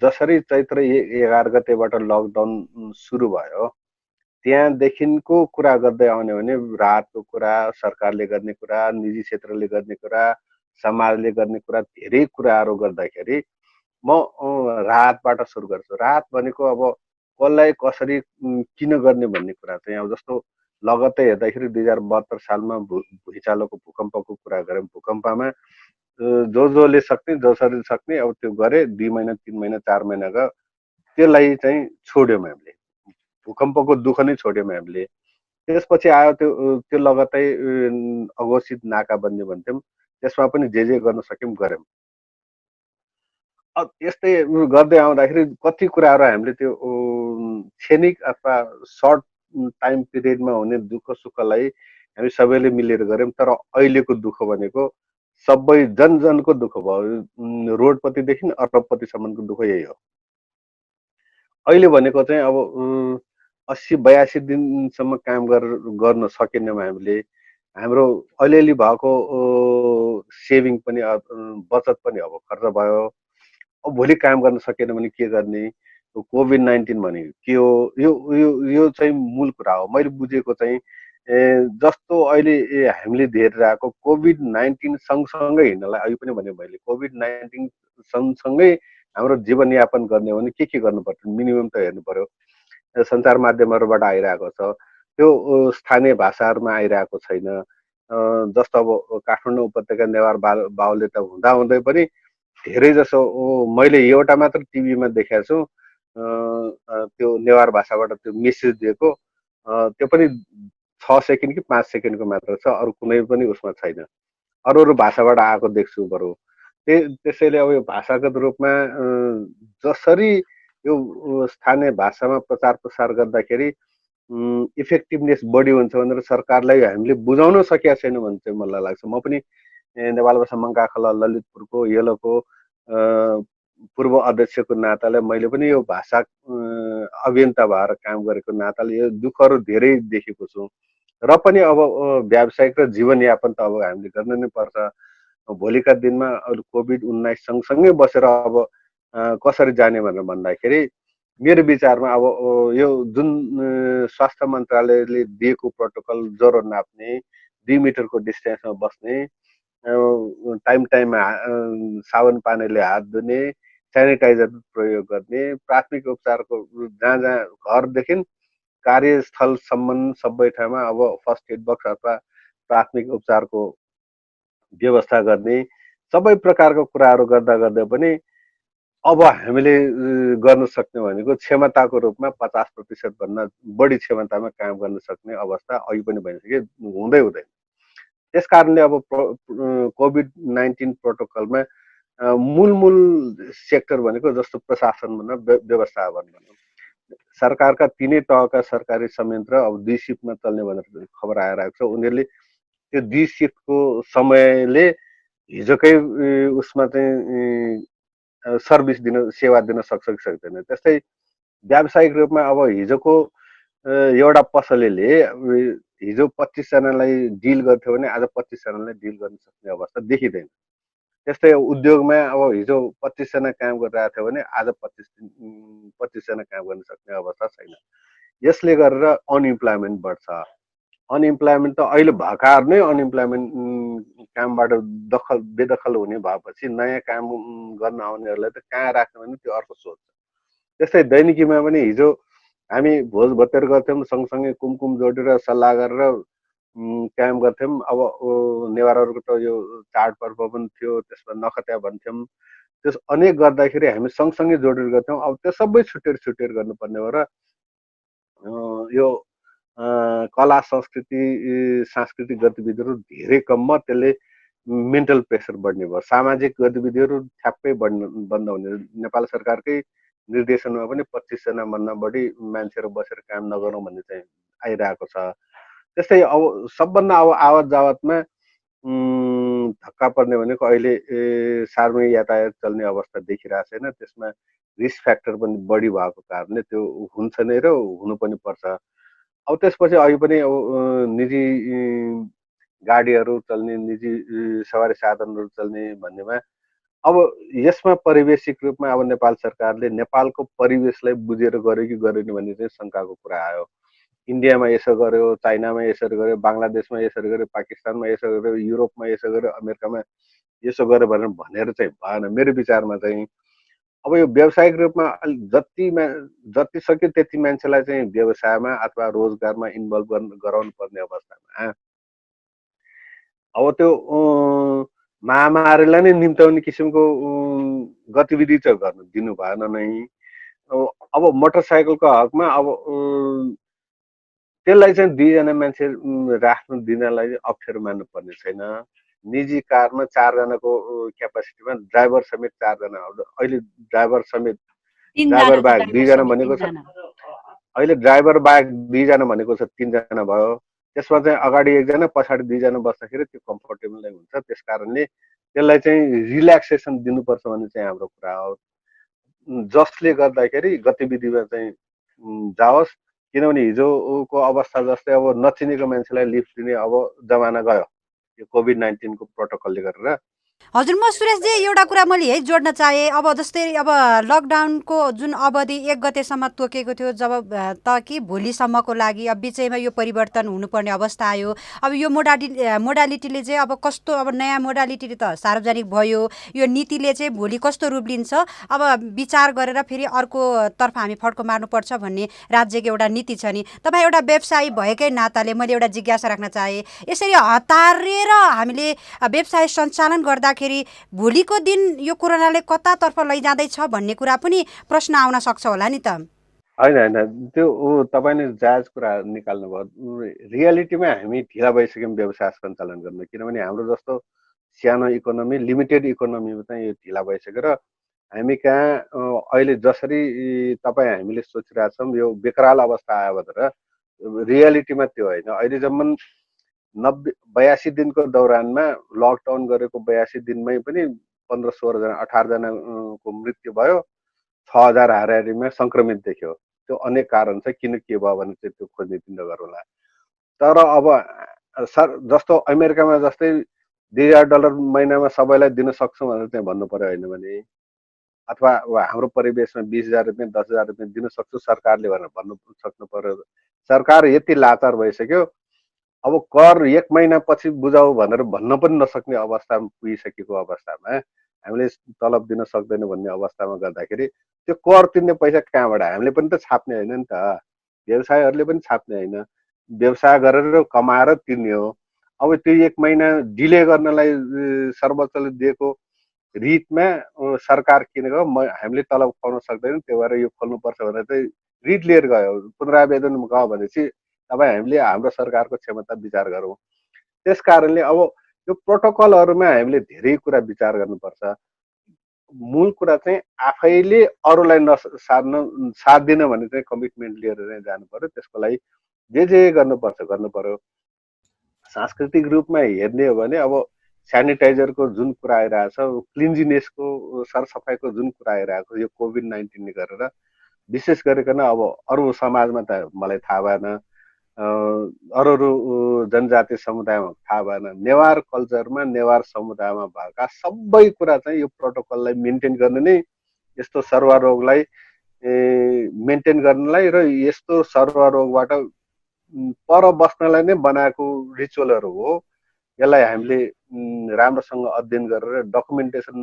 जसरी चैत्र 11 गतेबाट लकडाउन सुरु भयो त्यहाँदेखिको कुरा गर्दै आउने भने राहतको कुरा, सरकारले गर्ने कुरा, निजी क्षेत्रले गर्ने कुरा, समाजले गर्ने कुरा, धेरै कुराहरू गर्दाखेरि म राहतबाट सुरु गर्छु। राहत भनेको अब कसलाई कसरी किन गर्ने भन्ने कुरा चाहिँ अब जस्तो लगत्तै हेर्दाखेरि 2072 सालमा भुइँचालोको भूकम्पको कुरा गऱ्यौँ। भूकम्पमा जसले सक्ने जसरी सक्ने अब त्यो गरे, 2 महिना 3 महिना 4 महिना गयो, त्यसलाई चाहिँ छोड्यौँ हामीले। भूकम्पको दुःख नै छोड्यौँ हामीले। त्यसपछि आयो त्यो लगत्तै अघोषित नाकाबन्दी भन्थ्यौँ, त्यसमा पनि जे गर्न सक्यौँ गऱ्यौँ। यस्तै गर्दै आउँदाखेरि कति कुराहरू हामीले त्यो क्षणिक अथवा सर्ट टाइम पिरियडमा हुने दुःख सुखलाई हामी सबैले मिलेर गऱ्यौँ। तर अहिलेको दुःख भनेको सबै जनजनको दुःख भयो, रोडपतिदेखि अरबपतिसम्मको दुःख यही हो। अहिले भनेको चाहिँ अब 80-82 दिनसम्म काम गर्न सकेनौँ हामीले। हाम्रो अलिअलि भएको सेभिङ पनि बचत पनि अब खर्च भयो। अब भोलि काम गर्न सकेन भने के गर्ने? कोभिड-19 भनेको के हो? यो चाहिँ मूल कुरा हो। मैले बुझेको चाहिँ जस्तो अहिले हामीले हेरिरहेको कोभिड-19 सँगसँगै हिँड्नलाई अघि पनि भने मैले कोभिड-19 सँगसँगै हाम्रो जीवनयापन गर्ने हो भने के गर्नुपर्छ? मिनिमम त हेर्नु पर्यो। सञ्चार माध्यमहरूबाट आइरहेको छ, त्यो स्थानीय भाषाहरूमा आइरहेको छैन। जस्तो अब काठमाडौँ उपत्यका नेवार बाहुल्य त हुँदाहुँदै पनि धेरै जसो मैले एउटा मात्र टिभीमा देखेको छु, त्यो नेवार भाषाबाट त्यो मेसेज दिएको, त्यो पनि 6 सेकेन्ड कि 5 सेकेन्डको मात्र छ, अरू कुनै पनि उसमा छैन। अरू भाषाबाट आएको देख्छु बरु। त्यसैले अब यो भाषागत रूपमा जसरी यो स्थानीय भाषामा प्रचार प्रसार गर्दाखेरि इफेक्टिभनेस बढी हुन्छ भनेर सरकारलाई हामीले बुझाउन सकेका छैनौँ भने चाहिँ मलाई लाग्छ। म पनि नेपाल भाषा मङ्काखला ललितपुरको येलोको पूर्व अध्यक्षको नाताले मैले पनि यो भाषा अभियन्ता भएर काम गरेको नाताले यो दुःखहरू धेरै देखेको छु। र पनि अब व्यावसायिक र जीवनयापन त अब हामीले गर्न नै पर्छ। भोलिका दिनमा अब कोभिड-19 सँगसँगै बसेर अब कसरी जाने भनेर भन्दाखेरि मेरो विचारमा अब यो जुन स्वास्थ्य मन्त्रालयले दिएको प्रोटोकल, ज्वरो नाप्ने, 2 मिटरको डिस्टेन्समा बस्ने, टाइममा साबुन पानीले हात धुने, सेनिटाइजर प्रयोग गर्ने, प्राथमिक उपचारको जहाँ घरदेखि कार्यस्थलसम्म सबै ठाउँमा अब फर्स्ट एड बक्स अथवा प्राथमिक उपचारको व्यवस्था गर्ने, सबै प्रकारको कुराहरू गर्दा पनि अब हामीले गर्न सक्ने भनेको क्षमताको रूपमा 50% भन्दा बढी क्षमतामा काम गर्न सक्ने अवस्था अघि पनि भइसक्यो, हुँदैन। त्यस कारणले अब कोभिड-19 प्रोटोकलमा मूल सेक्टर भनेको जस्तो प्रशासन भनौँ, व्यवस्थापन भनौँ, सरकारका 3 तहका सरकारी संयन्त्र अब 2 सिफ्टमा चल्ने भनेर खबर आइरहेको छ। उनीहरूले त्यो 2 सिफ्टको समयले हिजोकै उसमा चाहिँ सर्भिस सेवा दिन सक्छ कि सक्दैन। त्यस्तै व्यावसायिक रूपमा अब हिजोको एउटा पसलेले हिजो 25 जनालाई डिल गर्थ्यो भने आज 25 जनालाई डिल गर्न सक्ने अवस्था देखिँदैन। त्यस्तै उद्योगमा अब हिजो 25 जना काम गरिरहेको थियो भने आज 25 जना काम गर्न सक्ने अवस्था छैन। यसले गरेर अनइम्प्लोइमेन्ट बढ्छ। अनइम्प्लोइमेन्ट त अहिले भर्खर नै अनइम्प्लोइमेन्ट कामबाट बेदखल हुने भएपछि नयाँ काम गर्न आउनेहरूलाई त कहाँ राख्ने भने त्यो अर्को सोच। त्यस्तै दैनिकीमा पनि हिजो हामी भोज भतेर गर्थ्यौँ, सँगसँगै कुमकुम जोडेर सल्लाह गरेर काम गर्थ्यौँ। अब नेवारहरूको त यो चाडपर्व पनि थियो, त्यसमा नखत्या भन्थ्यौँ। त्यस अनेक गर्दाखेरि हामी सँगसँगै जोडेर गर्थ्यौँ। अब त्यो सबै छुटेर गर्नुपर्ने हो र यो कला सांस्कृतिक गतिविधिहरू धेरै कममा त्यसले मेन्टल प्रेसर बढ्ने भयो। सामाजिक गतिविधिहरू ठ्याप्पै बन्द हुने। नेपाल सरकारकै निर्देशनमा पनि 25 जनाभन्दा बढी मान्छेहरू बसेर काम नगरौँ भन्ने चाहिँ आइरहेको छ। त्यस्तै अब सबभन्दा अब आवत जावतमा धक्का पर्ने भनेको अहिले सार्वजनिक यातायात चल्ने अवस्था देखिरहेको छैन। त्यसमा रिस्क फ्याक्टर पनि बढी भएको कारणले त्यो हुन्छ नै र हुनु पनि पर्छ। अब त्यसपछि अघि पनि अब निजी गाडीहरू चल्ने, निजी सवारी साधनहरू चल्ने भन्नेमा अब यसमा परिवेशिक रूपमा अब नेपाल सरकारले नेपालको परिवेशलाई बुझेर गर्यो कि गरेन भन्ने चाहिँ शङ्काको कुरा आयो। इन्डियामा यसो गर्यो, चाइनामा यसरी गर्यो, बङ्गलादेशमा यसरी गर्यो, पाकिस्तानमा यसो गर्यो, युरोपमा यसो गर्यो, अमेरिकामा यसो गर्यो भनेर चाहिँ भएन। मेरो विचारमा चाहिँ अब यो व्यावसायिक रूपमा जति सक्यो त्यति मान्छेलाई चाहिँ व्यवसायमा अथवा रोजगारमा इन्भल्भ गराउनु पर्ने अवस्थामा अब त्यो महामारीलाई नै निम्त्याउने किसिमको गतिविधि चाहिँ गर्न दिनु भएन नै। अब मोटरसाइकलको हकमा अब त्यसलाई चाहिँ दुईजना मान्छे राख्नु दिनलाई अप्ठ्यारो मान्नुपर्ने छैन। निजी कारमा 4जनाको क्यापासिटीमा ड्राइभर समेत 4जना, अहिले ड्राइभर समेत ड्राइभर बाहेक 2जना भनेको छ, अहिले ड्राइभर बाहेक 2जना भनेको छ 3जना भयो। त्यसमा चाहिँ अगाडि 1जना पछाडि 2जना बस्दाखेरि त्यो कम्फर्टेबल नै हुन्छ। त्यस कारणले त्यसलाई चाहिँ रिल्याक्सेसन दिनुपर्छ भन्ने चाहिँ हाम्रो कुरा हो, जसले गर्दाखेरि गतिविधिमा चाहिँ जाओस्। किनभने हिजोको अवस्था जस्तै अब नचिनेको मान्छेलाई लिफ्ट दिने अब जमाना गयो यो कोभिड-19 को प्रोटोकलले गरेर। हजुर, म सुरेशजी एउटा कुरा मैले यही जोड्न चाहेँ। अब जस्तै अब लकडाउनको जुन अवधि 1 गतेसम्म तोकेको थियो, जब त कि भोलिसम्मको लागि अब बिचैमा यो परिवर्तन हुनुपर्ने अवस्था आयो। अब यो मोडालिटीले चाहिँ अब कस्तो, अब नयाँ मोडालिटीले त सार्वजनिक भयो, यो नीतिले चाहिँ भोलि कस्तो रूप लिन्छ अब विचार गरेर फेरि अर्कोतर्फ हामी फड्को मार्नुपर्छ भन्ने राज्यको एउटा नीति छ नि। तपाईँ एउटा व्यवसायी भएकै नाताले मैले एउटा जिज्ञासा राख्न चाहेँ, यसरी हतारेर हामीले व्यवसाय सञ्चालन गर्दाखेरि भोलिको दिन यो कोरोनाले कतातर्फ लैजाँदैछ भन्ने कुरा पनि प्रश्न आउन सक्छ होला नि त? होइन, त्यो तपाईँले जायज कुरा निकाल्नु भयो। रियालिटीमा हामी ढिला भइसक्यौँ व्यवसाय सञ्चालन गर्न, किनभने हाम्रो जस्तो सानो इकोनोमी, लिमिटेड इकोनोमीमा चाहिँ यो ढिला भइसक्यो र हामी कहाँ अहिले जसरी हामीले सोचिरहेछौँ यो बेकराल अवस्था आयो भनेर, रियालिटीमा त्यो होइन। अहिलेसम्म 82 दिनको दौरानमा लकडाउन गरेको 82 दिनमै पनि 15-16 जना 18 जनाको मृत्यु भयो, 6000 हाराहारीमा सङ्क्रमित देखियो। त्यो अनेक कारण छ, किन के भयो भने चाहिँ त्यो खोजनीति नगरौँला। तर अब जस्तो अमेरिकामा जस्तै $2000 महिनामा सबैलाई दिन सक्छौँ भनेर चाहिँ भन्नु पर्यो, होइन भने अथवा हाम्रो परिवेशमा 20,000 रुपियाँ 10,000 रुपियाँ दिन सक्छु सरकारले भनेर भन्नु सक्नु पर्यो। सरकार यति लाचार भइसक्यो, अब कर 1 महिनापछि बुझाऊ भनेर भन्न पनि नसक्ने अवस्थामा पुगिसकेको अवस्थामा हामीले तलब दिन सक्दैन भन्ने अवस्थामा गर्दाखेरि त्यो कर तिर्ने पैसा कहाँबाट? हामीले पनि त छाप्ने होइन नि त, व्यवसायहरूले पनि छाप्ने होइन, व्यवसाय गरेर कमाएर तिर्ने हो। अब त्यो 1 महिना डिले गर्नलाई सर्वोच्चले दिएको रिटमा सरकार किनेको हामीले तलब खुवाउन सक्दैनौँ, त्यो भएर यो खोल्नुपर्छ भनेर चाहिँ रिट लिएर गयो। पुनरावेदन गयो भनेपछि तपाईँ हामीले हाम्रो सरकारको क्षमता विचार गरौँ। त्यस कारणले अब यो प्रोटोकलहरूमा हामीले धेरै कुरा विचार गर्नुपर्छ। मूल कुरा चाहिँ आफैले अरूलाई साध्दिन भने चाहिँ कमिटमेन्ट लिएर चाहिँ जानु पर्यो। त्यसको लागि जे गर्नुपर्छ गर्नु पर्यो। सांस्कृतिक रूपमा हेर्ने हो भने अब सेनिटाइजरको जुन कुरा आइरहेछ, क्लिन्जिनेसको सरसफाइको जुन कुरा आइरहेको यो कोभिड-19ले गरेर विशेष गरिकन अब अरू समाजमा त मलाई थाहा भएन, अरू जनजाति समुदायमा थाहा भएन, नेवार कल्चरमा नेवार समुदायमा भएका सबै कुरा चाहिँ यो प्रोटोकललाई मेन्टेन गर्ने नै यस्तो सर्वरोगलाई मेन्टेन गर्नलाई र यस्तो सर्वरोगबाट पर बस्नलाई नै बनाएको रिचुअलहरू हो। यसलाई हामीले राम्रोसँग अध्ययन गरेर डकुमेन्टेसन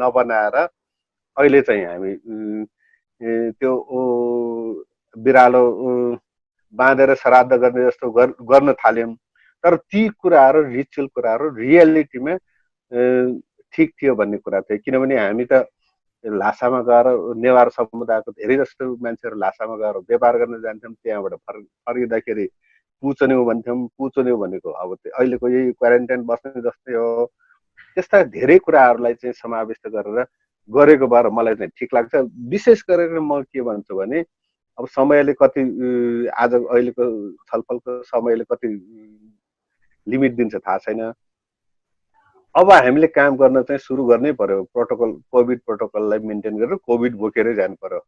नबनाएर अहिले चाहिँ हामी त्यो बिरालो बाँधेर श्राद्ध गर्ने जस्तो गर्न थाल्यौँ। तर ती कुराहरू रिचुअल कुराहरू रियालिटीमा ठिक थियो भन्ने कुरा थियो। किनभने हामी त लासामा गएर नेवार समुदायको धेरै जस्तो मान्छेहरू लासामा गएर व्यापार गर्न जान्थ्यौँ, त्यहाँबाट फर्किँदाखेरि पुचन्यौ भन्थ्यौँ। पुचन्यौ भनेको अब अहिलेको यही क्वारेन्टाइन बस्ने जस्तै हो। त्यस्ता धेरै कुराहरूलाई चाहिँ समावेश गरेर गरेको भएर मलाई चाहिँ ठिक लाग्छ। विशेष गरेर म के भन्छु भने अब समयले कति आज अहिलेको छलफलको समयले कति लिमिट दिन्छ थाहा छैन। अब हामीले काम गर्न चाहिँ सुरु गर्नै पर्यो। प्रोटोकल कोभिड प्रोटोकललाई मेन्टेन गरेर कोभिड बोकेरै जानु पर्यो।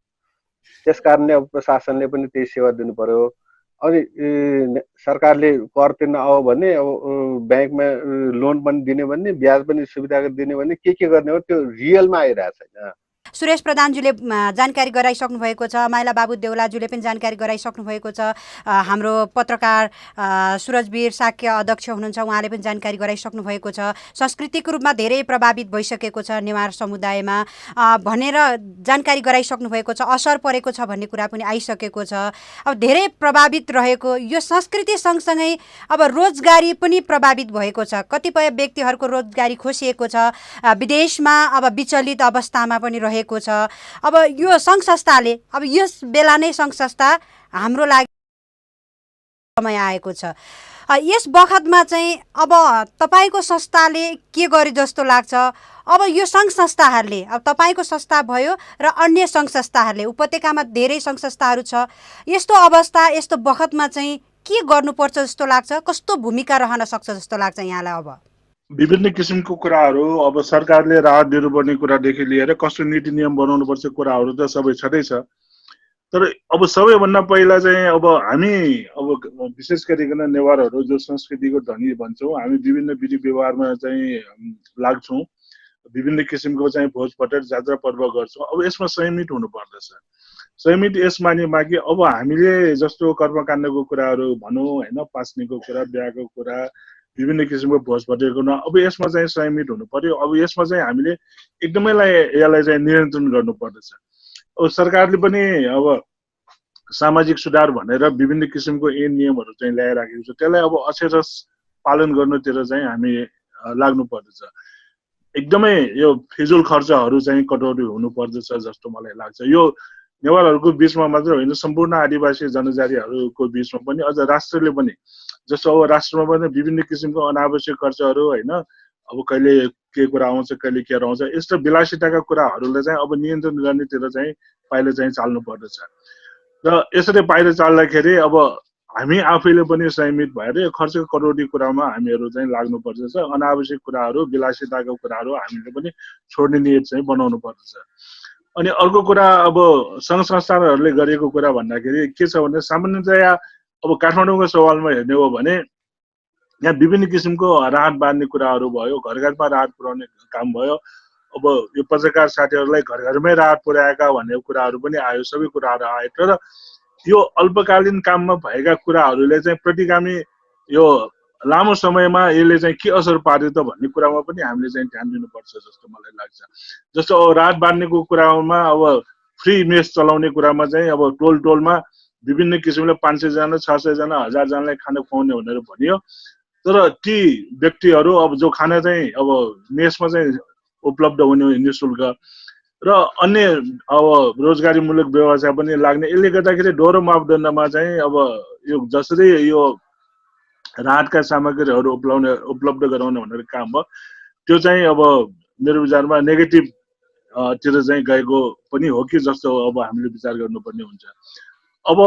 त्यस कारणले अब प्रशासनले पनि त्यही सेवा दिनु पर्यो। अनि सरकारले कर तिर्न आयो भने अब ब्याङ्कमा लोन पनि दिने भन्ने, ब्याज पनि सुविधा दिने भन्ने, के गर्ने हो त्यो रियलमा आइरहेको छैन। सुरेश प्रधानज्यूले जानकारी गराइसक्नु भएको छ, माइला बाबु देउलाज्यूले पनि जानकारी गराइसक्नु भएको छ, हाम्रो पत्रकार सुरजवीर साक्य अध्यक्ष हुनुहुन्छ, उहाँले पनि जानकारी गराइसक्नु भएको छ। सांस्कृतिक रूपमा धेरै प्रभावित भइसकेको छ नेवार समुदायमा भनेर जानकारी गराइसक्नु भएको छ, असर परेको छ भन्ने कुरा पनि आइसकेको छ। अब धेरै प्रभावित रहेको यो संस्कृति सँगसँगै अब रोजगारी पनि प्रभावित भएको छ। कतिपय व्यक्तिहरूको रोजगारी खोसिएको छ, विदेशमा अब विचलित अवस्थामा पनि रहेको रहेको छ। अब यो सङ्घ संस्थाले अब यस बेला नै सङ्घ संस्था हाम्रो लागि समय आएको छ। यस बखतमा चाहिँ अब तपाईँको संस्थाले के गरे जस्तो लाग्छ? अब यो सङ्घ संस्थाहरूले, अब तपाईँको संस्था भयो र अन्य सङ्घ संस्थाहरूले, उपत्यकामा धेरै सङ्घ संस्थाहरू छ, यस्तो अवस्था यस्तो बखतमा चाहिँ के गर्नुपर्छ जस्तो लाग्छ? कस्तो भूमिका रहन सक्छ जस्तो लाग्छ यहाँलाई? अब विभिन्न किसिमको कुराहरू, अब सरकारले राहत दिनुपर्ने कुरादेखि लिएर कस्तो नीति नियम बनाउनुपर्छ कुराहरू त सबै छँदै छ। तर अब सबैभन्दा पहिला चाहिँ अब हामी अब विशेष गरिकन नेवारहरू जो संस्कृतिको धनी भन्छौँ, हामी विभिन्न विधि व्यवहारमा चाहिँ लाग्छौँ, विभिन्न किसिमको चाहिँ भोज भटेर जात्रा पर्व गर्छौँ। अब यसमा संयमित हुनु पर्दछ। संयमित यस मानेमा कि अब हामीले जस्तो कर्मकाण्डको कुराहरू भनौँ होइन, पास्नेको कुरा, बिहाको कुरा, विभिन्न किसिमको भोज भटेको न, अब यसमा चाहिँ संयमित हुनु पर्यो। अब यसमा चाहिँ हामीले एकदमै यसलाई चाहिँ नियन्त्रण गर्नु पर्दछ। अब सरकारले पनि अब सामाजिक सुधार भनेर विभिन्न किसिमको ऐन नियमहरू चाहिँ ल्याइराखेको छ, त्यसलाई अब अक्षरशः पालन गर्नुतिर चाहिँ हामी लाग्नु पर्दछ। एकदमै यो फिजुल खर्चहरू चाहिँ कटौती हुनु पर्दछ जस्तो मलाई लाग्छ। यो नेवारहरूको बिचमा मात्र होइन, सम्पूर्ण आदिवासी जनजातिहरूको बिचमा पनि, अझ राष्ट्रले पनि, जस्तो अब राष्ट्रमा पनि विभिन्न किसिमको अनावश्यक खर्चहरू होइन, अब कहिले के कुरा आउँछ कहिले के आउँछ, यस्तो विलासिताका कुराहरूलाई चाहिँ अब नियन्त्रण गर्नेतिर चाहिँ पाइला चाहिँ चाल्नु पर्दछ। र यसरी पाइला चाल्दाखेरि अब हामी आफैले पनि संयमित भएर यो खर्च कटौती कुरामा हामीहरू चाहिँ लाग्नु पर्दछ। अनावश्यक कुराहरू, विलासिताका कुराहरू हामीले पनि छोड्ने नियत चाहिँ बनाउनु पर्दछ। अनि अर्को कुरा, अब सङ्घ संस्थानहरूले गरेको कुरा भन्दाखेरि के छ भने, सामान्यतया अब काठमाडौँको सवालमा हेर्ने हो भने यहाँ विभिन्न किसिमको राहत बाँध्ने कुराहरू भयो, घर घरमा राहत पुर्याउने काम भयो। अब यो पत्रकार साथीहरूलाई घर घरमै राहत पुर्याएका भन्ने कुराहरू पनि आयो, सबै कुराहरू आयो। तर यो अल्पकालीन काममा भएका कुराहरूले चाहिँ प्रतिगामी यो लामो समयमा यसले चाहिँ के असर पार्यो त भन्ने कुरामा पनि हामीले चाहिँ ध्यान दिनुपर्छ जस्तो मलाई लाग्छ। जस्तो अब राहत बाँध्नेको कुरामा अब फ्री मेस चलाउने कुरामा चाहिँ अब टोलमा विभिन्न किसिमले 500 जना, 600 जना, 1000 जनालाई खाना खुवाउने भनेर भनियो। तर ती व्यक्तिहरू अब जो खाना चाहिँ अब मेसमा चाहिँ उपलब्ध हुने निःशुल्क र अन्य अब रोजगारीमूलक व्यवसाय पनि लाग्ने, यसले गर्दाखेरि दोहोरो मापदण्डमा चाहिँ अब यो जसरी यो राहतका सामग्रीहरू उपलब्ध गराउने भनेर काम भयो, त्यो चाहिँ अब मेरो विचारमा नेगेटिभ तिर चाहिँ गएको पनि हो कि जस्तो अब हामीले विचार गर्नुपर्ने हुन्छ। अब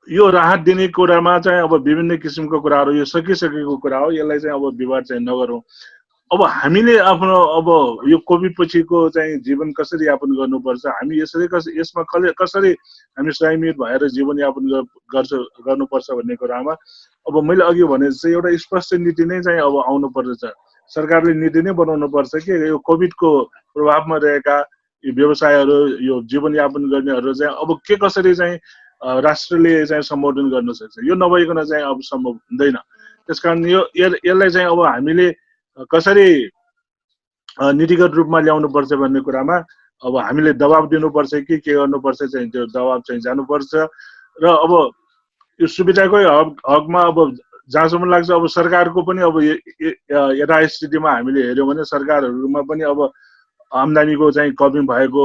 यो राहत दिने कुरामा चाहिँ अब विभिन्न किसिमको कुराहरू, यो सकिसकेको कुरा हो, यसलाई चाहिँ अब विवाद चाहिँ नगरौँ। अब हामीले आफ्नो अब यो कोभिड पछिको चाहिँ जीवन कसरी यापन गर्नुपर्छ, हामी यसमा कसरी हामी संयमित भएर जीवनयापन गर्नुपर्छ भन्ने कुरामा अब मैले अघि भने चाहिँ एउटा स्पष्ट नीति नै चाहिँ अब आउनु पर्दछ। सरकारले नीति नै बनाउनु पर्छ कि यो कोभिडको प्रभावमा रहेका यो व्यवसायहरू, यो जीवनयापन गर्नेहरू चाहिँ अब के कसरी चाहिँ राष्ट्रले चाहिँ सम्बोधन गर्न सक्छ। यो नभइकन चाहिँ अब सम्भव हुँदैन। त्यसकारण यसलाई चाहिँ अब हामीले कसरी नीतिगत रूपमा ल्याउनु पर्छ भन्ने कुरामा अब हामीले दबाब दिनुपर्छ कि के गर्नुपर्छ चाहिँ त्यो दबाब चाहिँ जानुपर्छ। र अब यो सुविधाकै हकमा अब जहाँसम्म लाग्छ अब सरकारको पनि अब यथास्थितिमा हामीले हेऱ्यौँ भने सरकारहरूमा पनि अब आम्दानीको चाहिँ कमी भएको,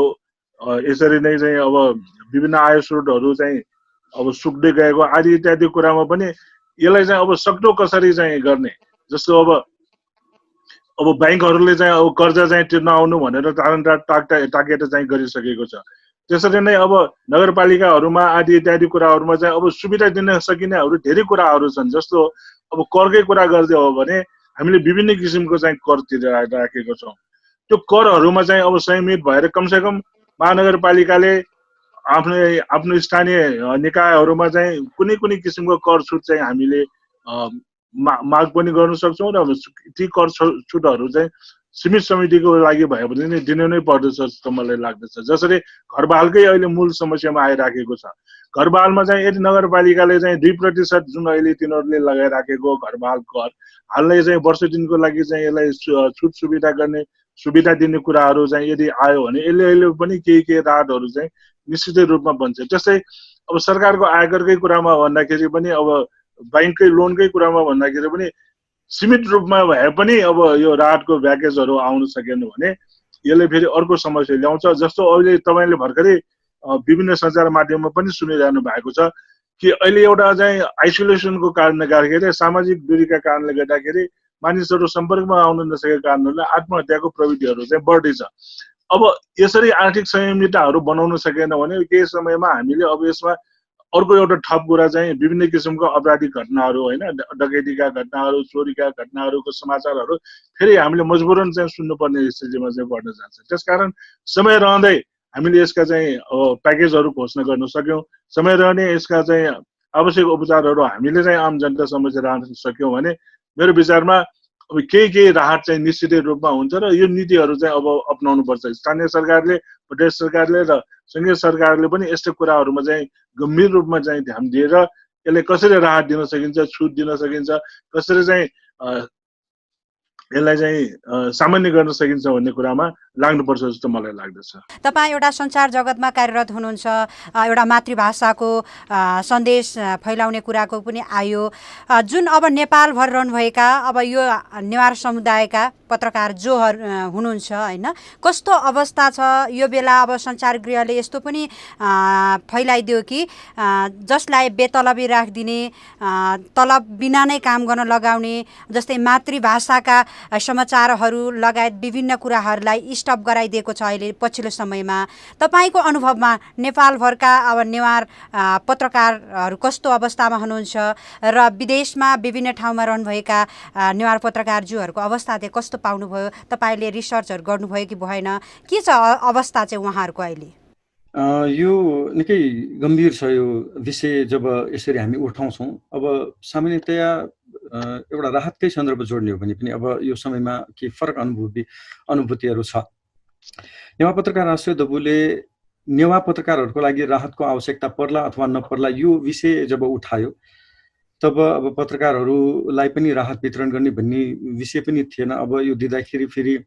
यसरी नै चाहिँ अब विभिन्न आय स्रोतहरू चाहिँ अब सुक्दै गएको आदि इत्यादि कुरामा पनि यसलाई चाहिँ अब सक्दो कसरी चाहिँ गर्ने। जस्तो अब ब्याङ्कहरूले चाहिँ अब कर्जा चाहिँ तिर्न आउनु भनेर ताकेर चाहिँ गरिसकेको छ। त्यसरी नै अब नगरपालिकाहरूमा आदि इत्यादि कुराहरूमा चाहिँ अब सुविधा दिन सकिनेहरू धेरै कुराहरू छन्। जस्तो अब करकै कुरा गर्दै हो भने हामीले विभिन्न किसिमको चाहिँ कर तिरिराखेको छौँ। त्यो करहरूमा चाहिँ अब संयमित भएर कमसेकम महानगरपालिकाले आफ्नो स्थानीय निकायहरूमा चाहिँ कुनै किसिमको कर छुट चाहिँ हामीले माग पनि गर्न सक्छौँ र ती कर छुटहरू चाहिँ सीमित समितिको लागि भए पनि नै दिनु नै पर्दछ जस्तो मलाई लाग्दछ। जसरी घरबालकै अहिले मूल समस्यामा आइराखेको छ। घरबालमा चाहिँ यदि नगरपालिकाले चाहिँ 2% जुन अहिले तिनीहरूले लगाइराखेको घरबाल कर हाललाई चाहिँ वर्ष दिनको लागि चाहिँ यसलाई छुट सुविधा गर्ने, सुविधा दिने कुराहरू चाहिँ यदि आयो भने यसले पनि केही राहतहरू चाहिँ निश्चित रूपमा बन्छ। त्यस्तै अब सरकारको आयकरकै कुरामा भन्दाखेरि पनि, अब बैंककै लोनकै कुरामा भन्दाखेरि पनि सीमित रूपमा भए पनि अब यो राहतको प्याकेजहरू आउन सकेन भने यसले फेरि अर्को समस्या ल्याउँछ। जस्तो अहिले तपाईँले भर्खरै विभिन्न सञ्चार माध्यममा पनि सुनिरहनु भएको छ कि अहिले एउटा चाहिँ आइसोलेसनको कारणले गर्दाखेरि सामाजिक दूरीका कारणले गर्दाखेरि मानिसहरू सम्पर्कमा आउन नसकेका कारणले आत्महत्याको प्रवृत्तिहरू चाहिँ बढ्दैछ। अब यसरी आर्थिक संयमितताहरू बनाउन सकेन भने केही समयमा हामीले अब यसमा अर्को एउटा ठप कुरा चाहिँ विभिन्न किसिमको अपराधिक घटनाहरू होइन, डकैतीका घटनाहरू, चोरीका घटनाहरूको समाचारहरू फेरि हामीले मजबुरन चाहिँ सुन्नुपर्ने स्थितिमा चाहिँ बढ्न जान्छ। त्यसकारण समय रहँदै हामीले यसका चाहिँ प्याकेजहरू घोषणा गर्न सक्यौँ, समय रहने यसका चाहिँ आवश्यक उपचारहरू हामीले चाहिँ आम जनता समक्ष राख्न सक्यौँ भने मेरो विचारमा अब केही राहत चाहिँ निश्चित रूपमा हुन्छ र यो नीतिहरू चाहिँ अब अपनाउनु पर्छ। स्थानीय सरकारले, प्रदेश सरकारले र सङ्घीय सरकारले पनि यस्तो कुराहरूमा चाहिँ गम्भीर रूपमा चाहिँ ध्यान दिएर यसले कसरी राहत दिन सकिन्छ, छुट दिन सकिन्छ, कसरी चाहिँ यसलाई चाहिँ सामान्य गर्न सकिन्छ भन्ने कुरामा लाग्नुपर्छ जस्तो मलाई लाग्दछ। तपाईँ एउटा सञ्चार जगतमा कार्यरत हुनुहुन्छ, एउटा मातृभाषाको सन्देश फैलाउने कुराको पनि आयो। जुन अब नेपालभर रहनुभएका अब यो नेवार समुदायका पत्रकार जो हुनुहुन्छ होइन, कस्तो अवस्था छ यो बेला? अब सञ्चार गृहले यस्तो पनि फैलाइदियो कि जसलाई बेतलबी राखिदिने, तलब बिना नै काम गर्न लगाउने, जस्तै मातृभाषाका समाचारहरू लगायत विभिन्न कुराहरूलाई स्टप गराइदिएको छ अहिले पछिल्लो समयमा। तपाईँको अनुभवमा नेपालभरका अब नेवार पत्रकारहरू कस्तो अवस्थामा हुनुहुन्छ र विदेशमा विभिन्न ठाउँमा रहनुभएका नेवार पत्रकारज्यूहरूको अवस्था चाहिँ कस्तो पाउनुभयो? तपाईँले रिसर्चहरू गर्नुभयो कि भएन? के छ अवस्था चाहिँ उहाँहरूको अहिले? यो निकै गम्भीर छ यो विषय जब यसरी हामी उठाउँछौँ। अब सामान्यतया एउटा राहतकै सन्दर्भ जोड्ने हो भने पनि अब यो समयमा के फरक अनुभूतिहरू छ। नेवा पत्रकार आश्रय दबुले नेवा पत्रकारहरूको लागि राहतको आवश्यकता पर्ला अथवा नपर्ला यो विषय जब उठायो तब अब पत्रकारहरूलाई पनि राहत वितरण गर्ने भन्ने विषय पनि थिएन। अब यो दिँदाखेरि फेरि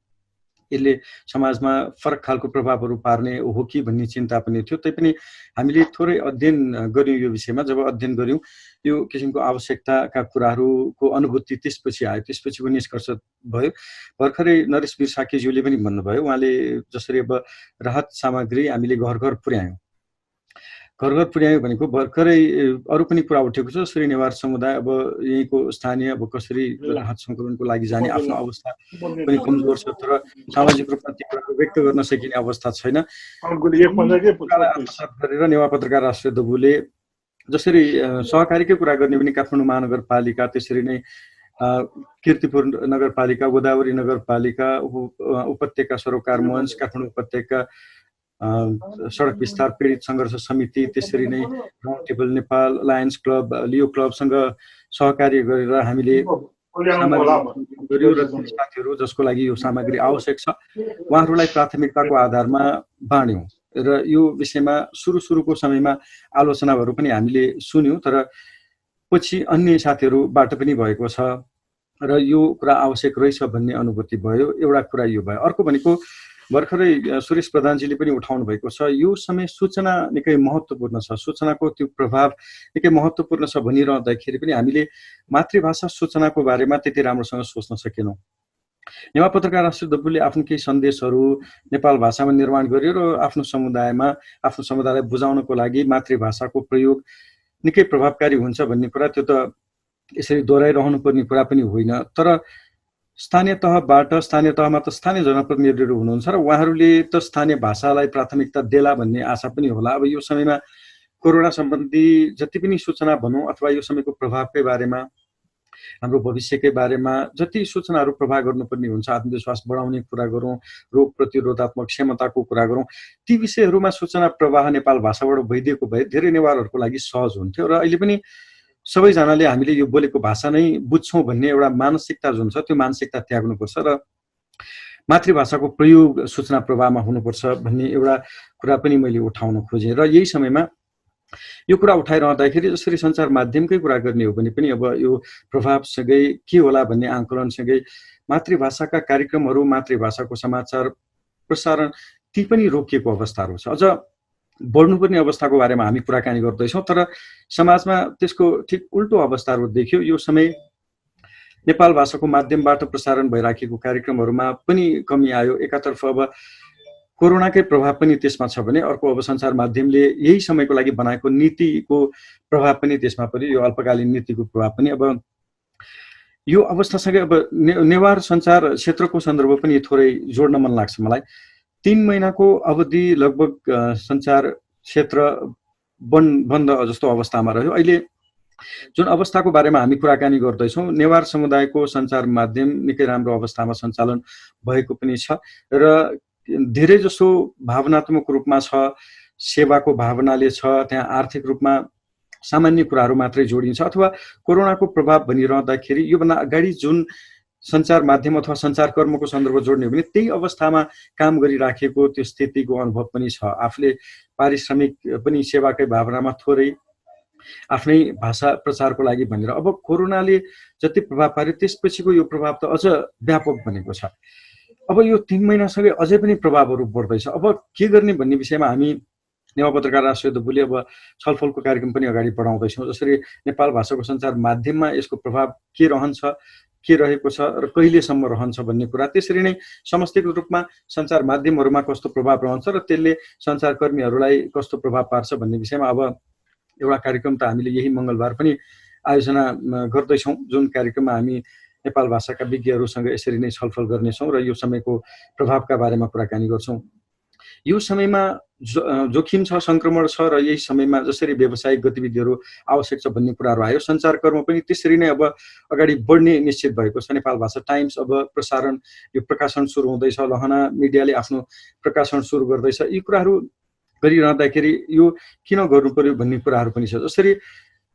यसले समाजमा फरक खालको प्रभावहरू पार्ने हो कि भन्ने चिन्ता पनि थियो। तैपनि हामीले थोरै अध्ययन गर्यौँ यो विषयमा। जब अध्ययन गर्यौँ यो किसिमको आवश्यकताका कुराहरूको अनुभूति त्यसपछि आयो, त्यसपछिको निष्कर्ष भयो। भर्खरै नरेश वीर साकेज्यूले पनि भन्नुभयो, उहाँले जसरी अब राहत सामग्री हामीले घर घर पुर्यायौँ भनेको भर्खरै अरू पनि कुरा उठेको छ। जसरी नेवार समुदाय अब यहीँको स्थानीय अब कसरी राहत सङ्कलनको लागि जाने आफ्नो अवस्था पनि कमजोर छ, तर सामाजिक रूपमा त्यो कुराहरू व्यक्त गर्न सकिने अवस्था छैन। गरेर नेवा पत्रकार आश्रय दबुले जसरी सहकारीकै कुरा गर्ने पनि काठमाडौँ महानगरपालिका, त्यसरी नै कीर्तिपुर नगरपालिका, गोदावरी नगरपालिका, उपत्यका सरोकार मञ्च, काठमाडौँ उपत्यका सडक विस्तार पीडित सङ्घर्ष समिति, त्यसरी नै Round Table Nepal, Lions Club, Leo क्लबसँग सहकार्य गरेर हामीले साथीहरू जसको लागि यो सामग्री आवश्यक छ उहाँहरूलाई प्राथमिकताको आधारमा बाँड्यौँ र यो विषयमा सुरुको समयमा आलोचनाहरू पनि हामीले सुन्यौँ, तर पछि अन्य साथीहरूबाट पनि भएको छ र यो कुरा आवश्यक रहेछ भन्ने अनुभूति भयो। एउटा कुरा यो भयो। अर्को भनेको भर्खरै सुरेश प्रधानजीले पनि उठाउनु भएको छ, यो समय सूचना निकै महत्त्वपूर्ण छ, सूचनाको त्यो प्रभाव निकै महत्त्वपूर्ण छ भनिरहँदाखेरि पनि हामीले मातृभाषा सूचनाको बारेमा त्यति राम्रोसँग सोच्न सकेनौँ। नेवा पत्रकार आश्रय दबुले आफ्नो केही सन्देशहरू नेपाल भाषामा निर्माण गर्यो र आफ्नो समुदायलाई बुझाउनको लागि मातृभाषाको प्रयोग निकै प्रभावकारी हुन्छ भन्ने कुरा त्यो त यसरी दोहोऱ्याइरहनु पर्ने कुरा पनि होइन। तर स्थानीय तहमा त स्थानीय जनप्रतिनिधिहरू हुनुहुन्छ र उहाँहरूले त स्थानीय भाषालाई प्राथमिकता देला भन्ने आशा पनि होला। अब यो समयमा कोरोना सम्बन्धी जति पनि सूचना भनौँ अथवा यो समयको प्रभावकै बारेमा, हाम्रो भविष्यकै बारेमा जति सूचनाहरू प्रभाव गर्नुपर्ने हुन्छ, आत्मविश्वास बढाउने कुरा गरौँ, रोग प्रतिरोधात्मक क्षमताको कुरा गरौँ, ती विषयहरूमा सूचना प्रवाह नेपाल भाषाबाट भइदिएको भए धेरै नेवारहरूको लागि सहज हुन्थ्यो र अहिले पनि सबैजनाले हामीले यो बोलेको भाषा नै बुझ्छौँ भन्ने एउटा मानसिकता जुन छ त्यो मानसिकता त्याग्नुपर्छ र मातृभाषाको प्रयोग सूचना प्रवाहमा हुनुपर्छ भन्ने एउटा कुरा पनि मैले उठाउन खोजेँ। र यही समयमा यो कुरा उठाइरहँदाखेरि जसरी सञ्चार माध्यमकै कुरा गर्ने हो भने पनि अब यो प्रभावसँगै के होला भन्ने आकलनसँगै मातृभाषाका कार्यक्रमहरू, मातृभाषाको समाचार प्रसारण ती पनि रोकिएको अवस्थाहरू छ। अझ बढ्नुपर्ने अवस्थाको बारेमा हामी कुराकानी गर्दैछौँ, तर समाजमा त्यसको ठिक उल्टो अवस्थाहरू देखियो। यो समय नेपाल भाषाको माध्यमबाट प्रसारण भइराखेको कार्यक्रमहरूमा पनि कमी आयो। एकातर्फ अब कोरोनाकै प्रभाव पनि त्यसमा छ भने अर्को अब सञ्चार माध्यमले यही समयको लागि बनाएको नीतिको प्रभाव पनि त्यसमा पर्यो, यो अल्पकालीन नीतिको प्रभाव पनि। अब यो अवस्थासँगै अब नेवार सञ्चार क्षेत्रको सन्दर्भ पनि थोरै जोड्न मन लाग्छ मलाई। 3 महिनाको अवधि लगभग सञ्चार क्षेत्र बन्द जस्तो अवस्थामा रह्यो। अहिले जुन अवस्थाको बारेमा हामी कुराकानी गर्दैछौँ, नेवार समुदायको सञ्चार माध्यम निकै राम्रो अवस्थामा सञ्चालन भएको पनि छ र धेरै जसो भावनात्मक रूपमा छ, सेवाको भावनाले छ, त्यहाँ आर्थिक रूपमा सामान्य कुराहरू मात्रै जोडिन्छ। अथवा कोरोनाको प्रभाव भनिरहँदाखेरि योभन्दा अगाडि जुन सञ्चार माध्यम अथवा सञ्चारकर्मको सन्दर्भ जोड्ने हो भने त्यही अवस्थामा काम गरिराखेको त्यो स्थितिको अनुभव पनि छ। आफूले पारिश्रमिक पनि सेवाकै भावनामा थोरै आफ्नै भाषा प्रचारको लागि भनेर। अब कोरोनाले जति प्रभाव पार्यो त्यसपछिको यो प्रभाव त अझ व्यापक बनेको छ। अब यो 3 महिनासँगै अझै पनि प्रभावहरू बढ्दैछ। अब के गर्ने भन्ने विषयमा हामी नेवा पत्रकार राष्ट्रिय बोली अब छलफलको कार्यक्रम पनि अगाडि बढाउँदैछौँ। जसरी नेपाल भाषाको सञ्चार माध्यममा यसको प्रभाव के रहन्छ, के रहेको छ र कहिलेसम्म रहन्छ भन्ने कुरा, त्यसरी नै समष्टिगत रूपमा सञ्चार माध्यमहरूमा कस्तो प्रभाव रहन्छ र त्यसले सञ्चारकर्मीहरूलाई कस्तो प्रभाव पार्छ भन्ने विषयमा अब एउटा कार्यक्रम त हामीले यही मङ्गलबार पनि आयोजना गर्दैछौँ, जुन कार्यक्रममा हामी नेपाल भाषाका विज्ञहरूसँग यसरी नै छलफल गर्नेछौँ र यो समयको प्रभावका बारेमा कुराकानी गर्छौँ। यो समयमा जोखिम छ, सङ्क्रमण छ र यही समयमा जसरी व्यावसायिक गतिविधिहरू आवश्यक छ भन्ने कुराहरू आयो, सञ्चारकर्म पनि त्यसरी नै अब अगाडि बढ्ने निश्चित भएको छ। नेपाल भाषा टाइम्स अब प्रसारण, यो प्रकाशन सुरु हुँदैछ, लहना मिडियाले आफ्नो प्रकाशन सुरु गर्दैछ। यी कुराहरू गरिरहँदाखेरि यो किन गर्नु पर्यो भन्ने कुराहरू पनि छ। जसरी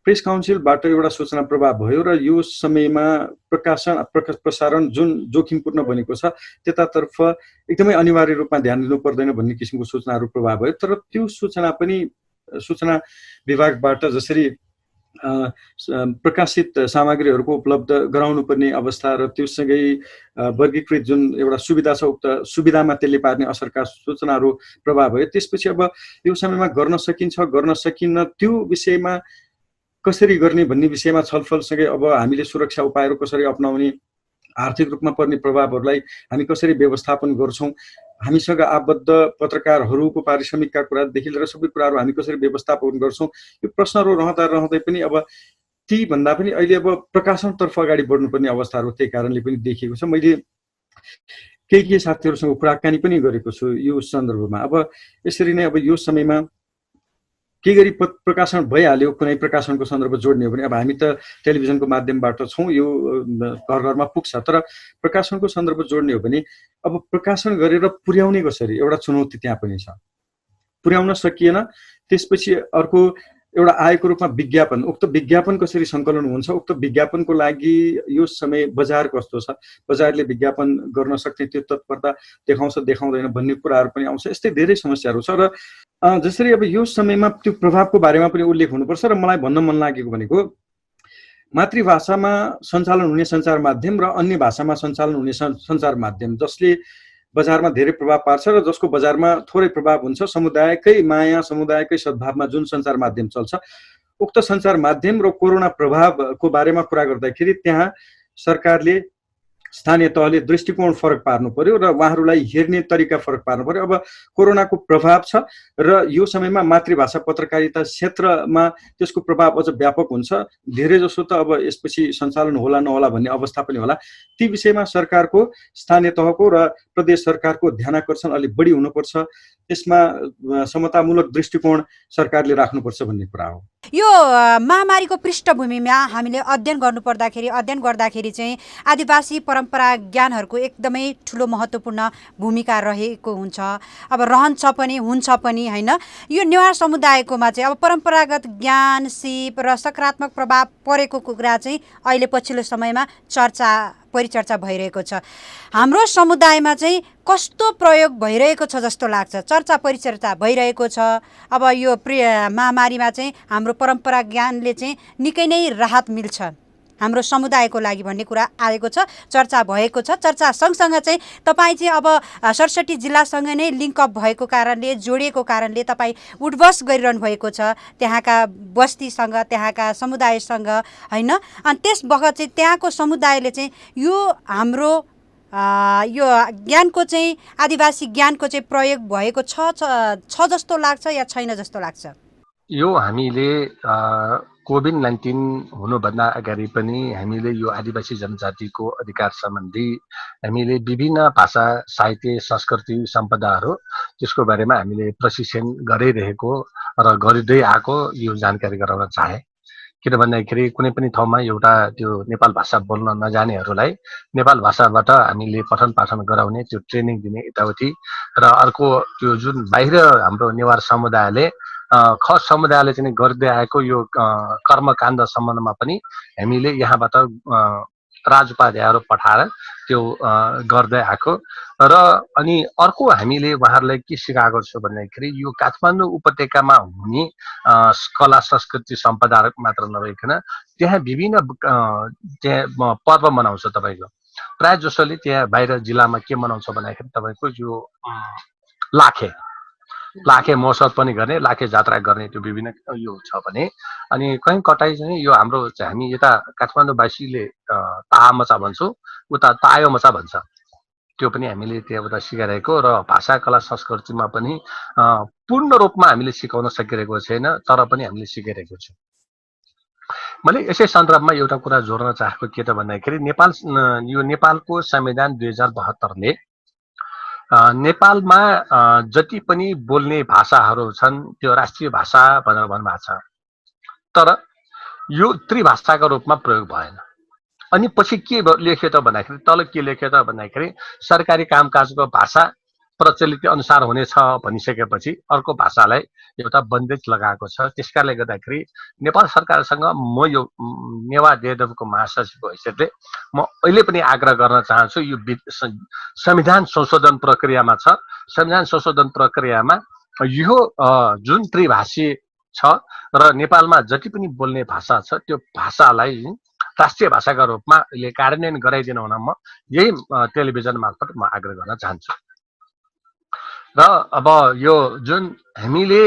प्रेस काउन्सिलबाट एउटा सूचना प्रभाव भयो र यो समयमा प्रसारण जुन जोखिमपूर्ण बनेको छ त्यतातर्फ एकदमै अनिवार्य रूपमा ध्यान दिनु पर्दैन भन्ने किसिमको सूचनाहरू प्रभाव भयो। तर त्यो सूचना पनि सूचना विभागबाट जसरी प्रकाशित सामग्रीहरूको उपलब्ध गराउनु पर्ने अवस्था र त्योसँगै वर्गीकृत जुन एउटा सुविधा छ उक्त सुविधामा त्यसले पार्ने असरका सूचनाहरू प्रभाव भयो। त्यसपछि अब यो समयमा गर्न सकिन्छ, गर्न सकिन्न, त्यो विषयमा कसरी गर्ने भन्ने विषयमा छलफलसँगै अब हामीले सुरक्षा उपायहरू कसरी अपनाउने, आर्थिक रूपमा पर्ने प्रभावहरूलाई हामी कसरी व्यवस्थापन गर्छौँ, हामीसँग आबद्ध पत्रकारहरूको पारिश्रमिकका कुरादेखि लिएर सबै कुराहरू हामी कसरी व्यवस्थापन गर्छौँ, यो प्रश्नहरू रहँदै पनि अब ती भन्दा पनि अहिले अब प्रकाशनतर्फ अगाडि बढ्नुपर्ने अवस्थाहरू त्यही कारणले पनि देखिएको छ। मैले केही साथीहरूसँग कुराकानी पनि गरेको छु यो सन्दर्भमा। अब यसरी नै अब यो समयमा के गरी प्रकाशन भइहाल्यो, कुनै प्रकाशनको सन्दर्भ जोड्ने हो भने अब हामी त टेलिभिजनको माध्यमबाट छौँ, यो घर घरमा पुग्छ, तर प्रकाशनको सन्दर्भ जोड्ने हो भने अब प्रकाशन गरेर पुर्याउने कसरी, एउटा चुनौती त्यहाँ पनि छ। पुर्याउन सकिएन, त्यसपछि अर्को एउटा आएको रूपमा विज्ञापन, उक्त विज्ञापन कसरी सङ्कलन हुन्छ, उक्त विज्ञापनको लागि यो समय बजार कस्तो छ, बजारले विज्ञापन गर्न सक्ने त्यो तत्परता देखाउँछ देखाउँदैन भन्ने कुराहरू पनि आउँछ। यस्तै धेरै समस्याहरू छ र जसरी अब यो समयमा त्यो प्रभावको बारेमा पनि उल्लेख हुनुपर्छ र मलाई भन्न मन लागेको भनेको मातृभाषामा सञ्चालन हुने सञ्चार माध्यम र अन्य भाषामा सञ्चालन हुने सञ्चार माध्यम जसले बजारमा धेरै प्रभाव पार्छ र जसको बजारमा थोरै प्रभाव हुन्छ, समुदायकै माया, समुदायकै सद्भावमा जुन सञ्चार माध्यम चल्छ, उक्त सञ्चार माध्यम र कोरोना प्रभावको बारेमा कुरा गर्दाखेरि त्यहाँ सरकारले, स्थानीय तहले दृष्टिकोण फरक पार्नु पर्यो र उहाँहरूलाई हेर्ने तरिका फरक पार्नु पर्यो। अब कोरोनाको प्रभाव छ र यो समयमा मातृभाषा पत्रकारिता क्षेत्रमा त्यसको प्रभाव अझ व्यापक हुन्छ, धेरै जसो त अब यसपछि सञ्चालन होला नहोला भन्ने अवस्था पनि होला। ती विषयमा सरकारको, स्थानीय तहको र प्रदेश सरकारको ध्यानाकर्षण अलिक बढी हुनुपर्छ, त्यसमा समतामूलक दृष्टिकोण सरकारले राख्नुपर्छ भन्ने कुरा हो। यो महामारीको पृष्ठभूमिमा हामीले अध्ययन गर्दाखेरि चाहिँ आदिवासी परम्परा ज्ञानहरूको एकदमै ठुलो महत्त्वपूर्ण भूमिका रहेको हुन्छ, अब रहन्छ पनि हुन्छ पनि हैन। यो नेवार समुदायकोमा चाहिँ अब परम्परागत ज्ञान, सिप र सकारात्मक प्रभाव परेको कुरा चाहिँ अहिले पछिल्लो समयमा परिचर्चा भइरहेको छ। हाम्रो समुदायमा चाहिँ कस्तो प्रयोग भइरहेको छ जस्तो लाग्छ, चर्चा परिचर्चा भइरहेको छ। अब यो महामारीमा चाहिँ हाम्रो परम्परा ज्ञानले चाहिँ निकै नै राहत मिल्छ, हाम्रो समुदायको लागि भन्ने कुरा आएको छ, चर्चा भएको छ। चर्चा सँगसँगै चाहिँ तपाईँ चाहिँ अब 67 जिल्लासँग नै लिङ्कअप भएको कारणले, जोडिएको कारणले तपाईँ उठबस गरिरहनु भएको छ त्यहाँका बस्तीसँग, त्यहाँका समुदायसँग होइन। अनि त्यस बखत चाहिँ त्यहाँको समुदायले चाहिँ यो हाम्रो यो ज्ञानको चाहिँ आदिवासी ज्ञानको चाहिँ प्रयोग भएको छ जस्तो लाग्छ या छैन जस्तो लाग्छ? यो हामीले कोभिड-19 हुनुभन्दा अगाडि पनि हामीले यो आदिवासी जनजातिको अधिकार सम्बन्धी हामीले विभिन्न भाषा, साहित्य, संस्कृति, सम्पदाहरू त्यसको बारेमा हामीले प्रशिक्षण गरिरहेको र गरिँदै आएको यो जानकारी गराउन चाहे। किन भन्दाखेरि कुनै पनि ठाउँमा एउटा त्यो नेपाल भाषा बोल्न नजानेहरूलाई नेपाल भाषाबाट हामीले पठन पाठन गराउने, त्यो ट्रेनिङ दिने यताउति, र अर्को त्यो जुन बाहिर हाम्रो नेवार समुदायले खस समुदायले चाहिँ गर्दै आएको यो कर्मकाण्ड सम्बन्धमा पनि हामीले यहाँबाट राजउपाध्यायहरू पठाएर त्यो गर्दै आएको। र अनि अर्को हामीले उहाँहरूलाई के सिकाएको छु भन्दाखेरि यो काठमाडौँ उपत्यकामा हुने कला संस्कृति सम्पदाहरू मात्र नभइकन त्यहाँ विभिन्न त्यहाँ पर्व मनाउँछ। तपाईँको प्रायः जसोले त्यहाँ बाहिर जिल्लामा के मनाउँछ भन्दाखेरि तपाईँको यो लाखे महोत्सव पनि गर्ने, लाखे जात्रा गर्ने, त्यो विभिन्न यो छ भने। अनि कहीँ कतै चाहिँ यो हाम्रो हामी यता काठमाडौँवासीले तामचा भन्छौँ, उता तायोमचा भन्छ, त्यो पनि हामीले त्यहाँबाट सिकाइरहेको। र भाषा कला संस्कृतिमा पनि पूर्ण रूपमा हामीले सिकाउन सकिरहेको छैन, तर पनि हामीले सिकाइरहेको छौँ। मैले यसै सन्दर्भमा एउटा कुरा जोड्न चाहेको के त भन्दाखेरि यो नेपालको संविधान 2072ले नेपालमा जति पनि बोल्ने भाषाहरू छन् त्यो राष्ट्रिय भाषा भनेर भन्नुभएको छ, तर यो त्रिभाषाको रूपमा प्रयोग भएन। अनि पछि के लेख्यो त भन्दाखेरि, तल के लेख्यो त भन्दाखेरि सरकारी कामकाजको भाषा प्रचलित अनुसार हुनेछ भनिसकेपछि अर्को भाषालाई एउटा बन्देज लगाएको छ। त्यसकारणले गर्दाखेरि नेपाल सरकारसँग म यो नेवा देवको महासचिवको हैसियतले म अहिले पनि आग्रह गर्न चाहन्छु, यो संविधान संशोधन प्रक्रियामा छ। संविधान संशोधन प्रक्रियामा यो जुन त्रिभाषी छ र नेपालमा जति पनि बोल्ने भाषा छ त्यो भाषालाई राष्ट्रिय भाषाका रूपमा अहिले कार्यान्वयन गराइदिनु हुन म यही टेलिभिजन मार्फत म आग्रह गर्न चाहन्छु। र अब यो जुन हामीले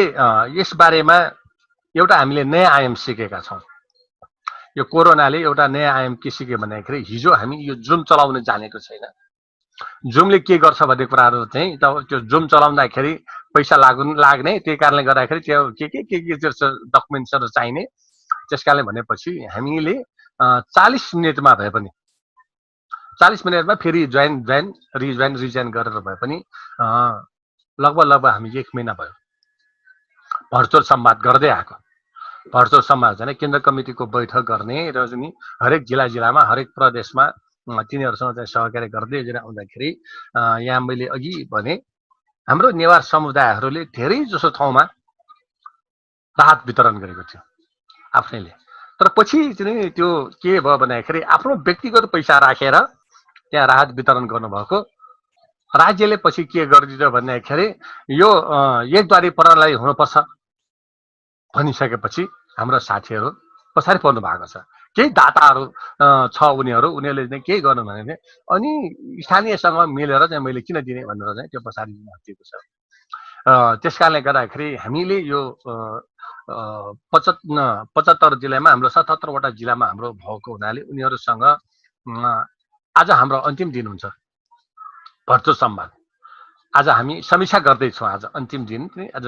यस बारेमा एउटा हामीले नयाँ आयाम सिकेका छौँ। यो कोरोनाले एउटा नयाँ आयाम के सिक्यो भन्दाखेरि हिजो हामी यो जुम चलाउन जानेको छैन। जुमले के गर्छ भन्ने कुराहरू चाहिँ त्यो जुम चलाउँदाखेरि पैसा लाग्ने, त्यही कारणले गर्दाखेरि त्यो के डकुमेन्ट्सहरू चाहिने। त्यस कारणले भनेपछि हामीले 40 मिनटमा भए पनि 40 मिनटमा फेरि रिजोइन गरेर भए पनि लगभग हामी 1 महिना भयो भर्चुअल संवाद गर्दै आएको। भर्चुअल संवाद चाहिँ केन्द्र कमिटीको बैठक गर्ने र हरेक जिल्लामा हरेक प्रदेशमा तिनीहरूसँग चाहिँ सहकार्य गर्दै आउँदाखेरि यहाँ मैले अघि भने हाम्रो नेवार समुदायहरूले धेरै जसो ठाउँमा राहत वितरण गरेको थियो आफ्नैले। तर पछि चाहिँ त्यो के भयो भन्दाखेरि आफ्नो व्यक्तिगत पैसा राखेर त्यहाँ राहत वितरण गर्नुभएको। राज्यले पछि के गरिदियो भन्दाखेरि यो एकद्वारी प्रणाली हुनुपर्छ भनिसकेपछि हाम्रो साथीहरू पछाडि पर्नु भएको छ। केही दाताहरू छ उनीहरूले चाहिँ केही गर्नु भने अनि स्थानीयसँग मिलेर चाहिँ मैले किन दिने भनेर चाहिँ त्यो पछाडि हटिएको छ। त्यस कारणले गर्दाखेरि हामीले यो 75 जिल्लामा हाम्रो 77वटा जिल्लामा हाम्रो भएको हुनाले उनीहरूसँग आज हाम्रो अन्तिम दिन हुन्छ भर्चुअल संवाद। आज हामी समीक्षा गर्दैछौँ। आज अन्तिम दिन आज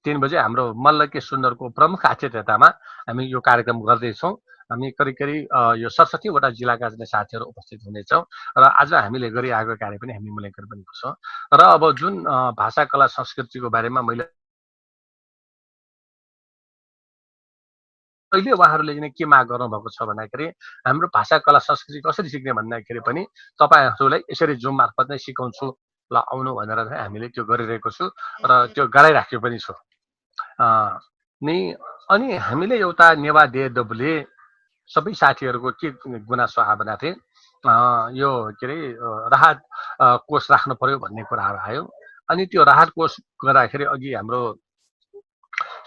3 बजे हाम्रो मल्लके सुन्दरको प्रमुख आतिथ्यतामा हामी यो कार्यक्रम गर्दैछौँ। हामी करिब यो 67वटा जिल्लाका साथीहरू उपस्थित हुनेछौँ र आज हामीले गरिआएको कार्य पनि हामी मूल्याङ्कन पनि गर्छौँ। र अब जुन भाषा कला संस्कृतिको बारेमा मैले अहिले उहाँहरूले के माग गर्नुभएको छ भन्दाखेरि हाम्रो भाषा कला संस्कृति कसरी सिक्ने भन्दाखेरि पनि तपाईँहरूलाई यसरी जुम मार्फत नै सिकाउँछु ल आउनु भनेर चाहिँ हामीले त्यो गरिरहेको छु र त्यो गराइराखेको पनि छु। अनि हामीले एउटा नेवा देवले सबै साथीहरूको के गुनासो आयो भन्दाखेरि यो राहत कोष राख्नु पर्यो भन्ने कुराहरू आयो। अनि त्यो राहत कोष गर्दाखेरि अघि हाम्रो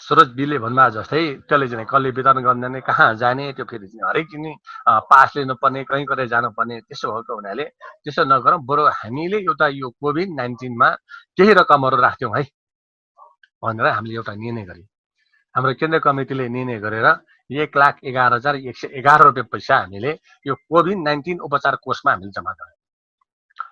सरोज बिलले भन्नुभएको जस्तै त्यसले चाहिँ कसले वितरण गर्ने कहाँ जाने त्यो फेरि चाहिँ हरेक चाहिँ पास लिनुपर्ने कहीँ कतै जानुपर्ने त्यसो भएको हुनाले त्यसो नगरौँ बरु हामीले एउटा यो कोभिड-19मा केही रकमहरू राख्थ्यौँ है भनेर हामीले एउटा निर्णय गर्यौँ। हाम्रो केन्द्रीय कमिटीले निर्णय गरेर 1,11,111 रुपियाँ पैसा हामीले यो कोभिड-19 उपचार कोषमा हामीले जम्मा गर्यौँ।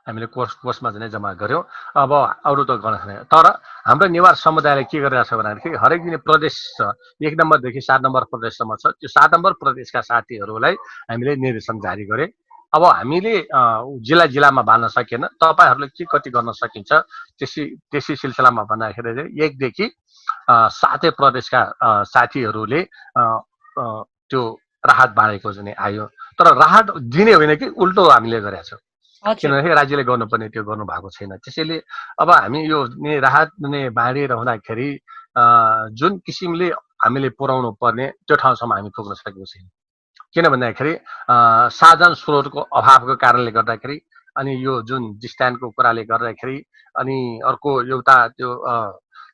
हामीले कोषमा चाहिँ जम्मा गर्यौँ। अब अरू त गर्न सक्दैन। तर हाम्रो नेवार समुदायले के गरिरहेको छ भन्दाखेरि हरेक दिन प्रदेश छ 1 नम्बरदेखि 7 नम्बर प्रदेशसम्म छ। त्यो 7 नम्बर प्रदेशका साथीहरूलाई हामीले निर्देशन जारी गरे। अब हामीले जिल्लामा बाँड्न सकेन। तपाईँहरूले के कति गर्न सकिन्छ त्यसै सिलसिलामा भन्दाखेरि 1 देखि 7 प्रदेशका साथीहरूले त्यो राहत बाँडेको चाहिँ आयो। तर राहत दिने होइन कि उल्टो हामीले गरेका छौँ। किनभने राज्यले गर्नुपर्ने त्यो गर्नु भएको छैन। त्यसैले अब हामी यो राहत बाँडिरहँदाखेरि जुन किसिमले हामीले पुर्याउनु पर्ने त्यो ठाउँसम्म हामी पुग्न सकेको छैन। किन भन्दाखेरि साधन स्रोतको अभावको कारणले गर्दाखेरि अनि यो जुन डिस्टेन्सको कुराले गर्दाखेरि अनि अर्को एउटा त्यो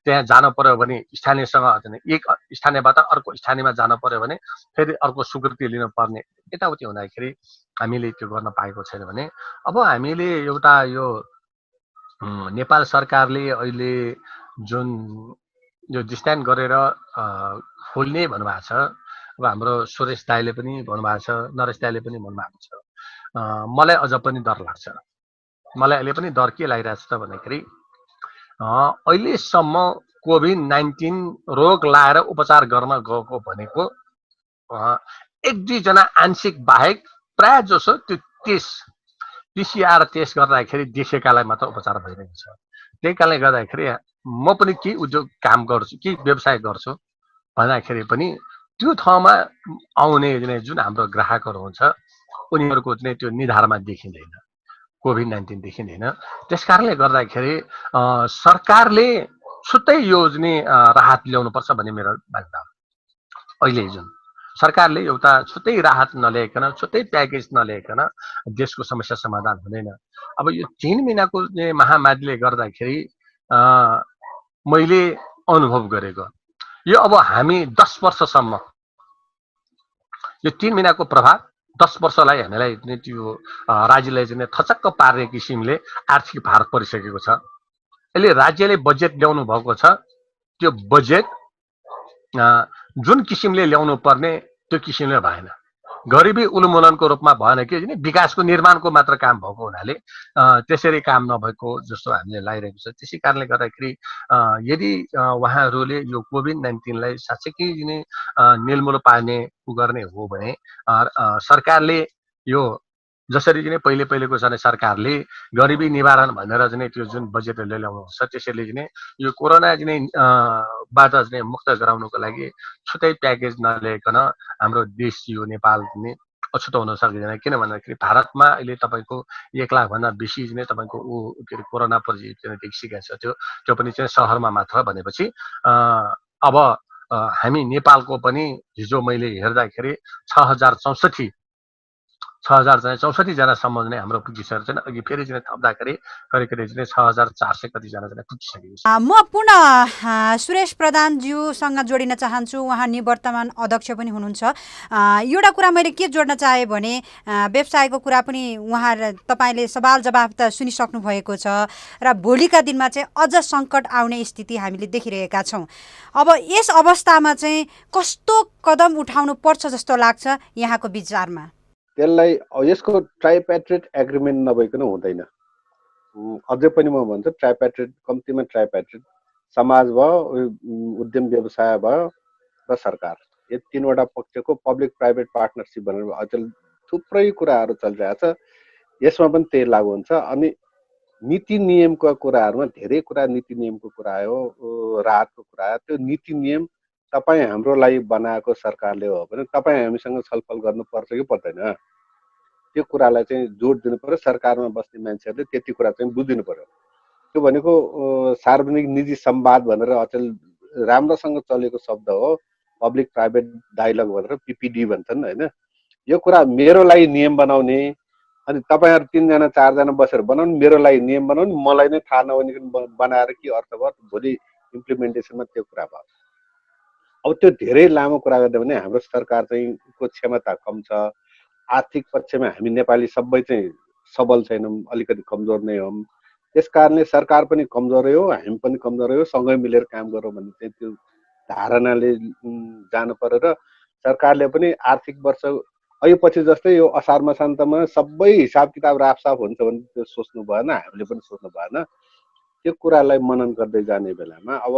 त्यहाँ जानु पर्यो भने स्थानीयसँग एक स्थानीयबाट अर्को स्थानीयमा जानु पर्यो भने फेरि अर्को स्वीकृति लिनुपर्ने यताउति हुँदाखेरि हामीले त्यो गर्न पाएको छैन भने अब हामीले एउटा यो नेपाल सरकारले अहिले जुन यो डिस्टेन्स गरेर खोल्ने भन्नुभएको छ। अब हाम्रो सुरेश दाइले पनि भन्नुभएको छ, नरेश दाइले पनि भन्नुभएको छ। मलाई अझ पनि डर लाग्छ। मलाई अहिले पनि डर के लागिरहेको छ त भन्दाखेरि अहिलेसम्म कोभिड-19 रोग लाएर उपचार गर्न गएको भनेको 1-2 जना आंशिक बाहेक प्राय जसो त्यो टेस्ट PCR टेस्ट गर्दाखेरि देखेकालाई मात्र उपचार भइरहेको छ। त्यही कारणले गर्दाखेरि म पनि के उद्योग काम गर्छु के व्यवसाय गर्छु भन्दाखेरि पनि त्यो ठाउँमा आउने जुन हाम्रो ग्राहकहरू हुन्छ उनीहरूको चाहिँ त्यो निधारमा देखिँदैन, कोभिड-19 देखिँदैन। त्यसकारणले गर्दाखेरि सरकारले छुट्टै यो राहत ल्याउनुपर्छ भन्ने मेरो मान्यता हो। अहिले जुन सरकारले एउटा छुट्टै राहत नल्याइकन छुट्टै प्याकेज नल्याइकन देशको समस्या समाधान हुँदैन। अब यो 3 महिनाको महामारीले गर्दाखेरि मैले अनुभव गरेको यो अब हामी 10 वर्षसम्म यो 3 महिनाको प्रभाव 10 वर्षलाई हामीलाई त्यो राज्यलाई थचक्क पार्ने किसिमले आर्थिक भार परिसकेको छ। अहिले राज्यले बजेट ल्याउनु भएको छ। त्यो बजेट जुन किसिमले ल्याउनु पर्ने त्यो किसिमले भएन। गरिबी उन्मूलनको रूपमा भएन कि विकासको निर्माणको मात्र काम भएको हुनाले त्यसरी काम नभएको जस्तो हामीले लागिरहेको छ। त्यसै कारणले गर्दाखेरि यदि उहाँहरूले यो कोभिड-19लाई साँच्चै निर्मूल पार्ने गर्ने हो भने सरकारले यो जसरी पहिलेको सरकारले गरिबी निवारण भनेर त्यो जुन बजेटले ल्याउनु हुन्छ त्यसैले यो कोरोना बाट मुक्त गराउनको लागि छुट्टै प्याकेज नल्याइकन हाम्रो देश यो नेपाल अछुतो हुन सक्दैन। किन भन्दाखेरि भारतमा अहिले तपाईँको 1 लाखभन्दा बेसी तपाईँको कोरोना पोजिटिभ देखिसकेको छ। त्यो पनि सहरमा मात्र भनेपछि अब हामी नेपालको पनि हिजो मैले हेर्दाखेरि 6,064 जनासम्म हाम्रो पुगिसकेको छैन। अघि फेरि थप्दाखेरि करिब 6,400 कतिजना पुगिसकेको छ। म पुनः सुरेश प्रधानज्यूसँग जोडिन चाहन्छु। उहाँ निवर्तमान अध्यक्ष पनि हुनुहुन्छ। एउटा कुरा मैले के जोड्न चाहेँ भने व्यवसायको कुरा पनि तपाईँले सवाल जवाफ त सुनिसक्नु भएको छ र भोलिका दिनमा चाहिँ अझ सङ्कट आउने स्थिति हामीले देखिरहेका छौँ। अब यस अवस्थामा चाहिँ कस्तो कदम उठाउनु पर्छ जस्तो लाग्छ यहाँको विचारमा? त्यसलाई यसको ट्राइप्याट्रिट एग्रिमेन्ट नभइकन हुँदैन। अझै पनि म भन्छु ट्राइप्याट्रिट, कम्तीमा ट्राइप्याट्रिट समाज भयो, उद्यम व्यवसाय भयो र सरकार, यो 3वटा पक्षको पब्लिक प्राइभेट पार्टनरसिप भनेर अचेल थुप्रै कुराहरू चलिरहेछ। यसमा पनि त्यही लागू हुन्छ। अनि नीति नियमको कुराहरूमा धेरै कुरा नीति नियमको कुरा आयो, राहतको कुरा आयो। त्यो नीति नियम तपाईँ हाम्रो लागि बनाएको सरकारले हो भने तपाईँ हामीसँग छलफल गर्नुपर्छ कि पर्दैन, त्यो कुरालाई चाहिँ जोड दिनु पर्यो। सरकारमा बस्ने मान्छेहरूले त्यति कुरा चाहिँ बुझिदिनु पर्यो। त्यो भनेको सार्वजनिक निजी संवाद भनेर अचेल राम्रोसँग चलेको शब्द हो, पब्लिक प्राइभेट डायलग भनेर PPD भन्छन् होइन। यो कुरा मेरो लागि नियम बनाउने अनि तपाईँहरू 3 जना 4 जना बसेर बनाउनु, मेरो लागि नियम बनाउनु, मलाई नै थाहा नहुने बनाएर के अर्थ भयो? भोलि इम्प्लिमेन्टेसनमा त्यो कुरा भयो। अब त्यो धेरै लामो कुरा गर्ने भने हाम्रो सरकार चाहिँ को क्षमता कम छ, आर्थिक पक्षमा हामी नेपाली सबै चाहिँ सबल छैनौँ, अलिकति कमजोर नै हौँ। त्यस कारणले सरकार पनि कमजोरै हो, हामी पनि कमजोरै हो, सँगै मिलेर काम गरौँ भन्ने चाहिँ त्यो धारणाले जानु पर्यो र सरकारले पनि आर्थिक वर्ष यो पछि जस्तै यो असार मसान्तमा सबै हिसाब किताब राफसाफ हुन्छ भने त्यो सोच्नु भएन, हामीले पनि सोच्नु भएन। त्यो कुरालाई मनन गर्दै जाने बेलामा अब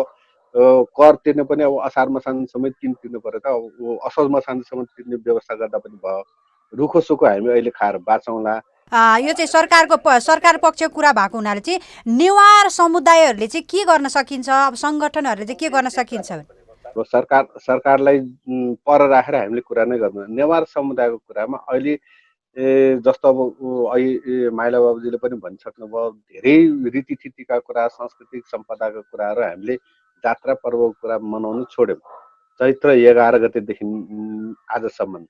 कर तिर्नु पनि अब असार मसानसम्म तिर्नु पर्यो त, अब असोज मसानसम्म तिर्ने व्यवस्था गर्दा पनि भयो। रुखो सुखो हामी अहिले खाएर बाँचौँला। यो चाहिँ सरकार पक्षको कुरा भएको हुनाले चाहिँ नेवार समुदायहरूले चाहिँ के गर्न सकिन्छ, अब सङ्गठनहरूले चाहिँ के गर्न सकिन्छ? अब सरकारलाई पर राखेर हामीले कुरा नै गर्नु। नेवार समुदायको कुरामा अहिले जस्तो अब अहिले माइला बाबुजीले पनि भनिसक्नुभयो, धेरै रीतिथितिका कुरा, सांस्कृतिक सम्पदाका कुराहरू हामीले जात्रा पर्वको कुरा मनाउनु छोड्यौँ। चैत्र 11 गतेदेखि आजसम्म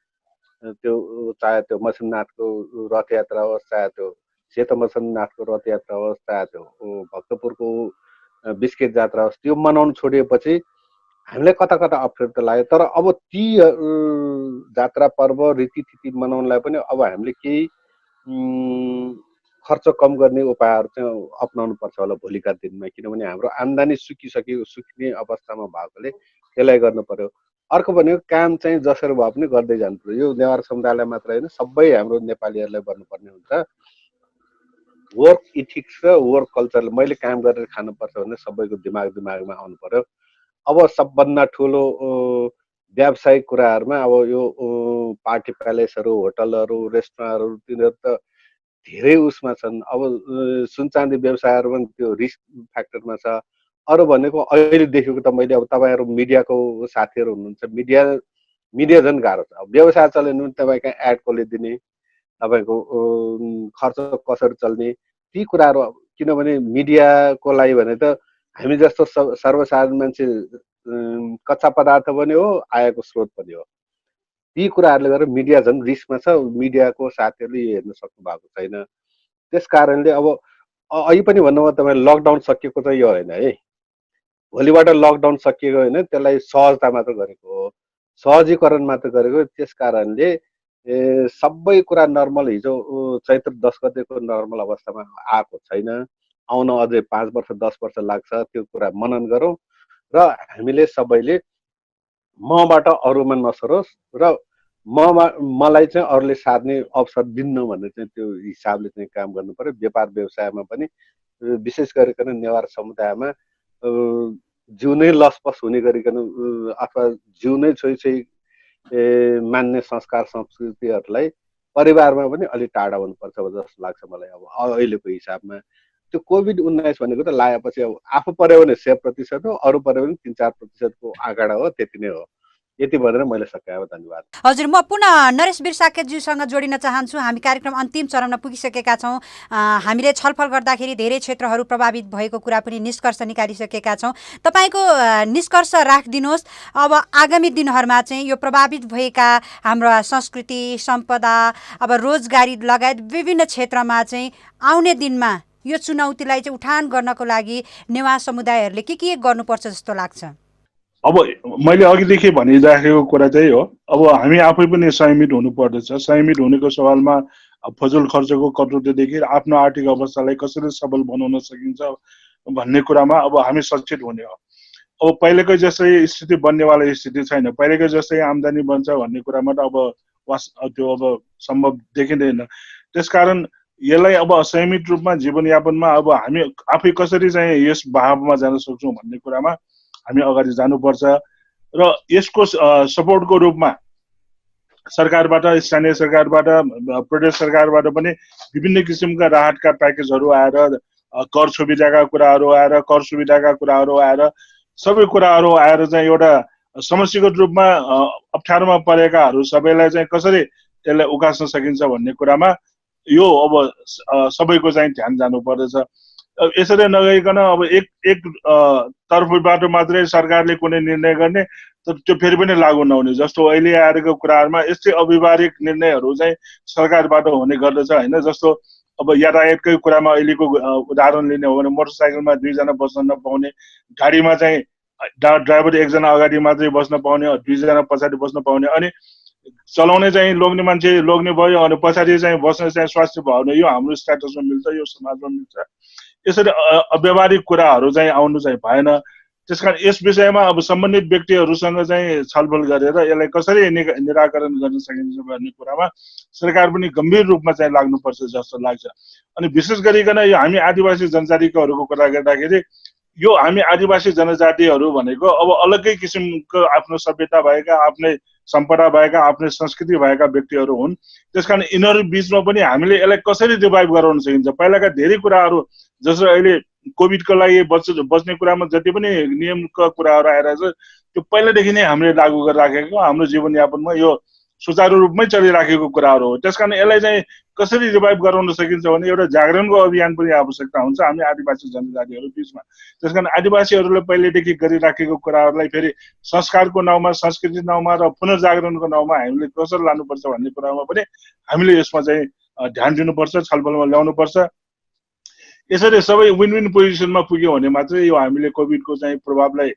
त्यो चाहे त्यो मसिमनाथको रथयात्रा होस्, चाहे त्यो सेतो मसिमनाथको रथयात्रा होस्, चाहे त्यो भक्तपुरको बिस्केट जात्रा होस्, त्यो मनाउनु छोडिएपछि हामीलाई कता कता अप्ठ्यारो त लाग्यो। तर अब ती जात्रा पर्व रीतिथिति मनाउनलाई पनि अब हामीले केही खर्च कम गर्ने उपायहरू चाहिँ अपनाउनु पर्छ होला भोलिका दिनमा, किनभने हाम्रो आम्दानी सुक्ने अवस्थामा भएकोले त्यसलाई गर्नु पर्यो। अर्को भनेको काम चाहिँ जसरी भए पनि गर्दै जानु पर्यो। यो नेवार समुदायलाई मात्र होइन, सबै हाम्रो नेपालीहरूलाई गर्नुपर्ने हुन्छ। वर्क इथिक्स र वर्क कल्चर मैले काम गरेर खानुपर्छ भने सबैको दिमागमा आउनु पर्यो। अब सबभन्दा ठुलो व्यावसायिक कुराहरूमा अब यो पार्टी प्यालेसहरू, होटलहरू, रेस्टुरेन्टहरू तिनीहरू त धेरै उसमा छन्। अब सुनचाँदी व्यवसायहरू पनि त्यो रिस्क फ्याक्टरमा छ। अरू भनेको अहिले देखेको त मैले अब तपाईँहरू मिडियाको साथीहरू हुनुहुन्छ, मिडिया झन् गाह्रो छ। अब व्यवसाय चलाउनु पनि तपाईँको एड कसले दिने, तपाईँको खर्च कसरी चल्ने, ती कुराहरू। किनभने मिडियाको लागि भने त हामी जस्तो सर्वसाधारण मान्छे कच्चा पदार्थ पनि हो, आयको स्रोत पनि हो। ती कुराहरूले गर्दा मिडिया झन् रिस्कमा छ। मिडियाको साथीहरूले यो हेर्न सक्नु भएको छैन। त्यस कारणले अब अहिले पनि भन्नुभयो तपाईँ लकडाउन सकिएको चाहिँ यो होइन है, भोलिबाट लकडाउन सकिएको होइन, त्यसलाई सहजता मात्र गरेको हो, सहजीकरण मात्र गरेको। त्यस कारणले सबै कुरा नर्मल, हिजो चैत्र 10 गतेको नर्मल अवस्थामा आएको छैन। आउन अझै 5 वर्ष 10 वर्ष लाग्छ। त्यो कुरा मनन गरौँ र हामीले सबैले मबाट अरूमा नसरोस् र मलाई चाहिँ अरूले साध्ने अवसर दिन्न भन्ने चाहिँ त्यो हिसाबले चाहिँ काम गर्नु पर्यो। व्यापार व्यवसायमा पनि विशेष गरिकन नेवार समुदायमा जिउ नै लसपस हुने गरिकन अथवा जिउ नै छोई मान्ने संस्कार संस्कृतिहरूलाई परिवारमा पनि अलिक टाढा हुनुपर्छ जस्तो लाग्छ मलाई। अब अहिलेको हिसाबमा त्यो कोभिड-19 भनेको त लागेपछि अब आफू पर्यो भने 100% हो, अरू पर्यो भने 3-4%को आँकडा हो, त्यति नै हो। यति भनेर मैले सकाएँ। धन्यवाद। हजुर, म पुनः नरेश वीर साकेतज्यूसँग जोडिन चाहन्छु। हामी कार्यक्रम अन्तिम चरणमा पुगिसकेका छौँ। हामीले छलफल गर्दाखेरि धेरै क्षेत्रहरू प्रभावित भएको कुरा पनि निष्कर्ष निकालिसकेका छौँ। तपाईँको निष्कर्ष राखिदिनुहोस्। अब आगामी दिनहरूमा चाहिँ यो प्रभावित भएका हाम्रा संस्कृति सम्पदा, अब रोजगारी लगायत विभिन्न क्षेत्रमा चाहिँ आउने दिनमा यो चुनौतीलाई चाहिँ उठान गर्नको लागि नेवार समुदायहरूले के गर्नुपर्छ जस्तो लाग्छ? अब मैले अघिदेखि भनिराखेको कुरा चाहिँ हो, अब हामी आफै पनि संयमित हुनुपर्दछ। संयमित हुनेको सवालमा फजुल खर्चको कटौतीदेखि आफ्नो आर्थिक अवस्थालाई कसरी सबल बनाउन सकिन्छ भन्ने कुरामा अब हामी सचेत हुने हो। अब पहिलेकै जस्तै स्थिति बन्नेवाला स्थिति छैन। पहिलेकै जस्तै आम्दानी बन्छ भन्ने कुरामा त अब त्यो अब सम्भव देखिँदैन। त्यसकारण यसलाई अब संयमित रूपमा जीवनयापनमा अब हामी आफै कसरी चाहिँ यस भावमा जान सक्छौँ भन्ने कुरामा हामी अगाडि जानुपर्छ। र यसको सपोर्टको रूपमा सरकारबाट, स्थानीय सरकारबाट, प्रदेश सरकारबाट पनि विभिन्न किसिमका राहतका प्याकेजहरू आएर, कर सुविधाका कुराहरू आएर, सबै कुराहरू आएर चाहिँ एउटा समष्टिगत रूपमा अप्ठ्यारोमा परेकाहरू सबैलाई चाहिँ कसरी त्यसलाई उकास्न सकिन्छ भन्ने कुरामा यो अब सबैको चाहिँ ध्यान जानुपर्दछ। यसरी नगइकन अब एक तर्फबाट मात्रै सरकारले कुनै निर्णय गर्ने तर त्यो फेरि पनि लागू नहुने, जस्तो अहिले आएको कुराहरूमा यस्तै अव्यवहारिक निर्णयहरू चाहिँ सरकारबाट हुने गर्दछ होइन। जस्तो अब यातायातकै कुरामा अहिलेको उदाहरण लिने हो भने मोटरसाइकलमा 2 जना बस्न नपाउने, गाडीमा चाहिँ ड्राइभर एकजना अगाडि मात्रै बस्न पाउने, दुईजना पछाडि बस्न पाउने, अनि चलाउने चाहिँ लोग्ने मान्छे लोग्ने भयो, अनि पछाडि चाहिँ बस्ने चाहिँ स्वास्थ्य भयो भने यो हाम्रो स्ट्याटसमा मिल्छ, यो समाजमा मिल्छ। यसरी अव्यावहारिक कुराहरू चाहिँ आउनु चाहिँ भएन। त्यसकारण यस विषयमा अब सम्बन्धित व्यक्तिहरूसँग चाहिँ छलफल गरेर यसलाई कसरी निराकरण गर्न सकिन्छ भन्ने कुरामा सरकार पनि गम्भीर रूपमा चाहिँ लाग्नुपर्छ जस्तो लाग्छ। अनि विशेष गरिकन यो हामी आदिवासी जनजातिकोहरूको कुरा गर्दाखेरि यो हामी आदिवासी जनजातिहरू भनेको अब अलग्गै किसिमको आफ्नो सभ्यता भएका, आफ्नै सम्पदा भएका, आफ्नै संस्कृति भएका व्यक्तिहरू हुन्। त्यसकारण यिनीहरू बिचमा पनि हामीले यसलाई कसरी रिभाइभ गराउन सकिन्छ। पहिलाका धेरै कुराहरू जस्तो अहिले कोभिडको लागि बच्ने कुरामा जति पनि नियमका कुराहरू आइरहेछ त्यो पहिलादेखि नै हामीले लागू गरेर राखेको, हाम्रो जीवनयापनमा यो सुचारू रूपमै चलिराखेको कुराहरू हो। त्यसकारण यसलाई चाहिँ कसरी रिभाइभ गराउन सकिन्छ भने एउटा जागरणको अभियान पनि आवश्यकता हुन्छ हामी आदिवासी जनजातिहरू बिचमा। त्यसकारण आदिवासीहरूले पहिलेदेखि गरिराखेको कुराहरूलाई फेरि संस्कारको नाउँमा, संस्कृति नाउँमा र पुनर्जागरणको नाउँमा हामीले कसरी लानुपर्छ भन्ने कुरामा पनि हामीले यसमा चाहिँ ध्यान दिनुपर्छ, छलफलमा ल्याउनुपर्छ। यसरी सबै विन विन पोजिसनमा पुग्यो भने मात्रै यो हामीले कोभिडको चाहिँ प्रभावलाई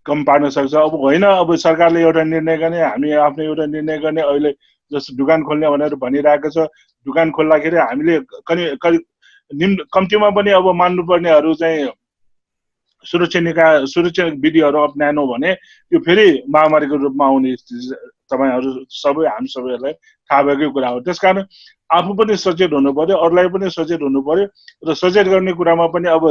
कम पार्न सक्छ। अब होइन अब सरकारले एउटा निर्णय गर्ने, हामी आफ्नो एउटा निर्णय गर्ने, अहिले जस्तो दुकान खोल्ने भनेर भनिरहेको छ, दुकान खोल्दाखेरि हामीले कम्तीमा पनि अब मान्नुपर्नेहरू चाहिँ सुरक्षा विधिहरू अप्नाएनौँ भने यो फेरि महामारीको रूपमा आउने स्थिति तपाईँहरू सबै हामी सबैहरूलाई थाहा भएकै कुरा हो। त्यसकारण आफू पनि सचेत हुनु पर्यो, अरूलाई पनि सचेत हुनु पर्यो र सचेत गर्ने कुरामा पनि अब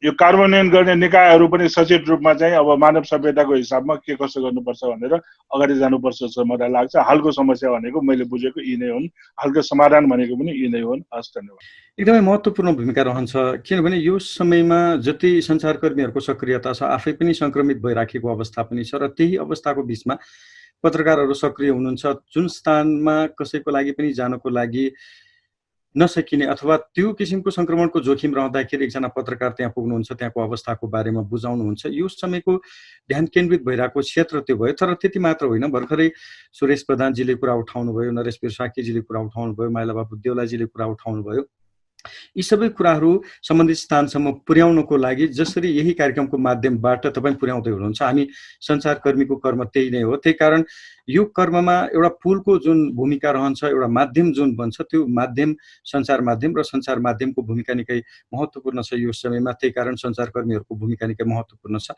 यो कार्यान्वयन गर्ने निकायहरू पनि सचेत रूपमा चाहिँ अब मानव सभ्यताको हिसाबमा के कसो गर्नुपर्छ भनेर अगाडि जानुपर्छ जस्तो मलाई लाग्छ। हालको समस्या भनेको मैले बुझेको यी नै हुन्, हालको समाधान भनेको पनि यी नै हुन्। हस्, धन्यवाद। एकदमै महत्त्वपूर्ण भूमिका रहन्छ, किनभने यो समयमा जति सञ्चारकर्मीहरूको सक्रियता छ, आफै पनि सङ्क्रमित भइराखेको अवस्था पनि छ र त्यही अवस्थाको बिचमा पत्रकारहरू सक्रिय हुनुहुन्छ। जुन स्थानमा कसैको लागि पनि जानको लागि नसकिने अथवा त्यो किसिमको सङ्क्रमणको जोखिम रहँदाखेरि एकजना पत्रकार त्यहाँ पुग्नुहुन्छ, त्यहाँको अवस्थाको बारेमा बुझाउनुहुन्छ। यो समयको ध्यान केन्द्रित भइरहेको क्षेत्र त्यो भयो। तर त्यति मात्र होइन, भर्खरै सुरेश प्रधानजीले कुरा उठाउनुभयो, नरेशवीर साकीजीले कुरा उठाउनुभयो, माइलाबाबु देउलाजीले कुरा उठाउनुभयो। यी सबै कुराहरू सम्बन्धित स्थानसम्म पुर्याउनको लागि जसरी यही कार्यक्रमको माध्यमबाट तपाईँ पुर्याउँदै हुनुहुन्छ, हामी सञ्चारकर्मीको कर्म त्यही नै हो। त्यही कारण यो कर्ममा एउटा पुलको जुन भूमिका रहन्छ, एउटा माध्यम जुन बन्छ, त्यो माध्यम सञ्चार माध्यम र सञ्चार माध्यमको भूमिका निकै महत्त्वपूर्ण छ यो समयमा। त्यही कारण सञ्चारकर्मीहरूको भूमिका निकै महत्त्वपूर्ण छ।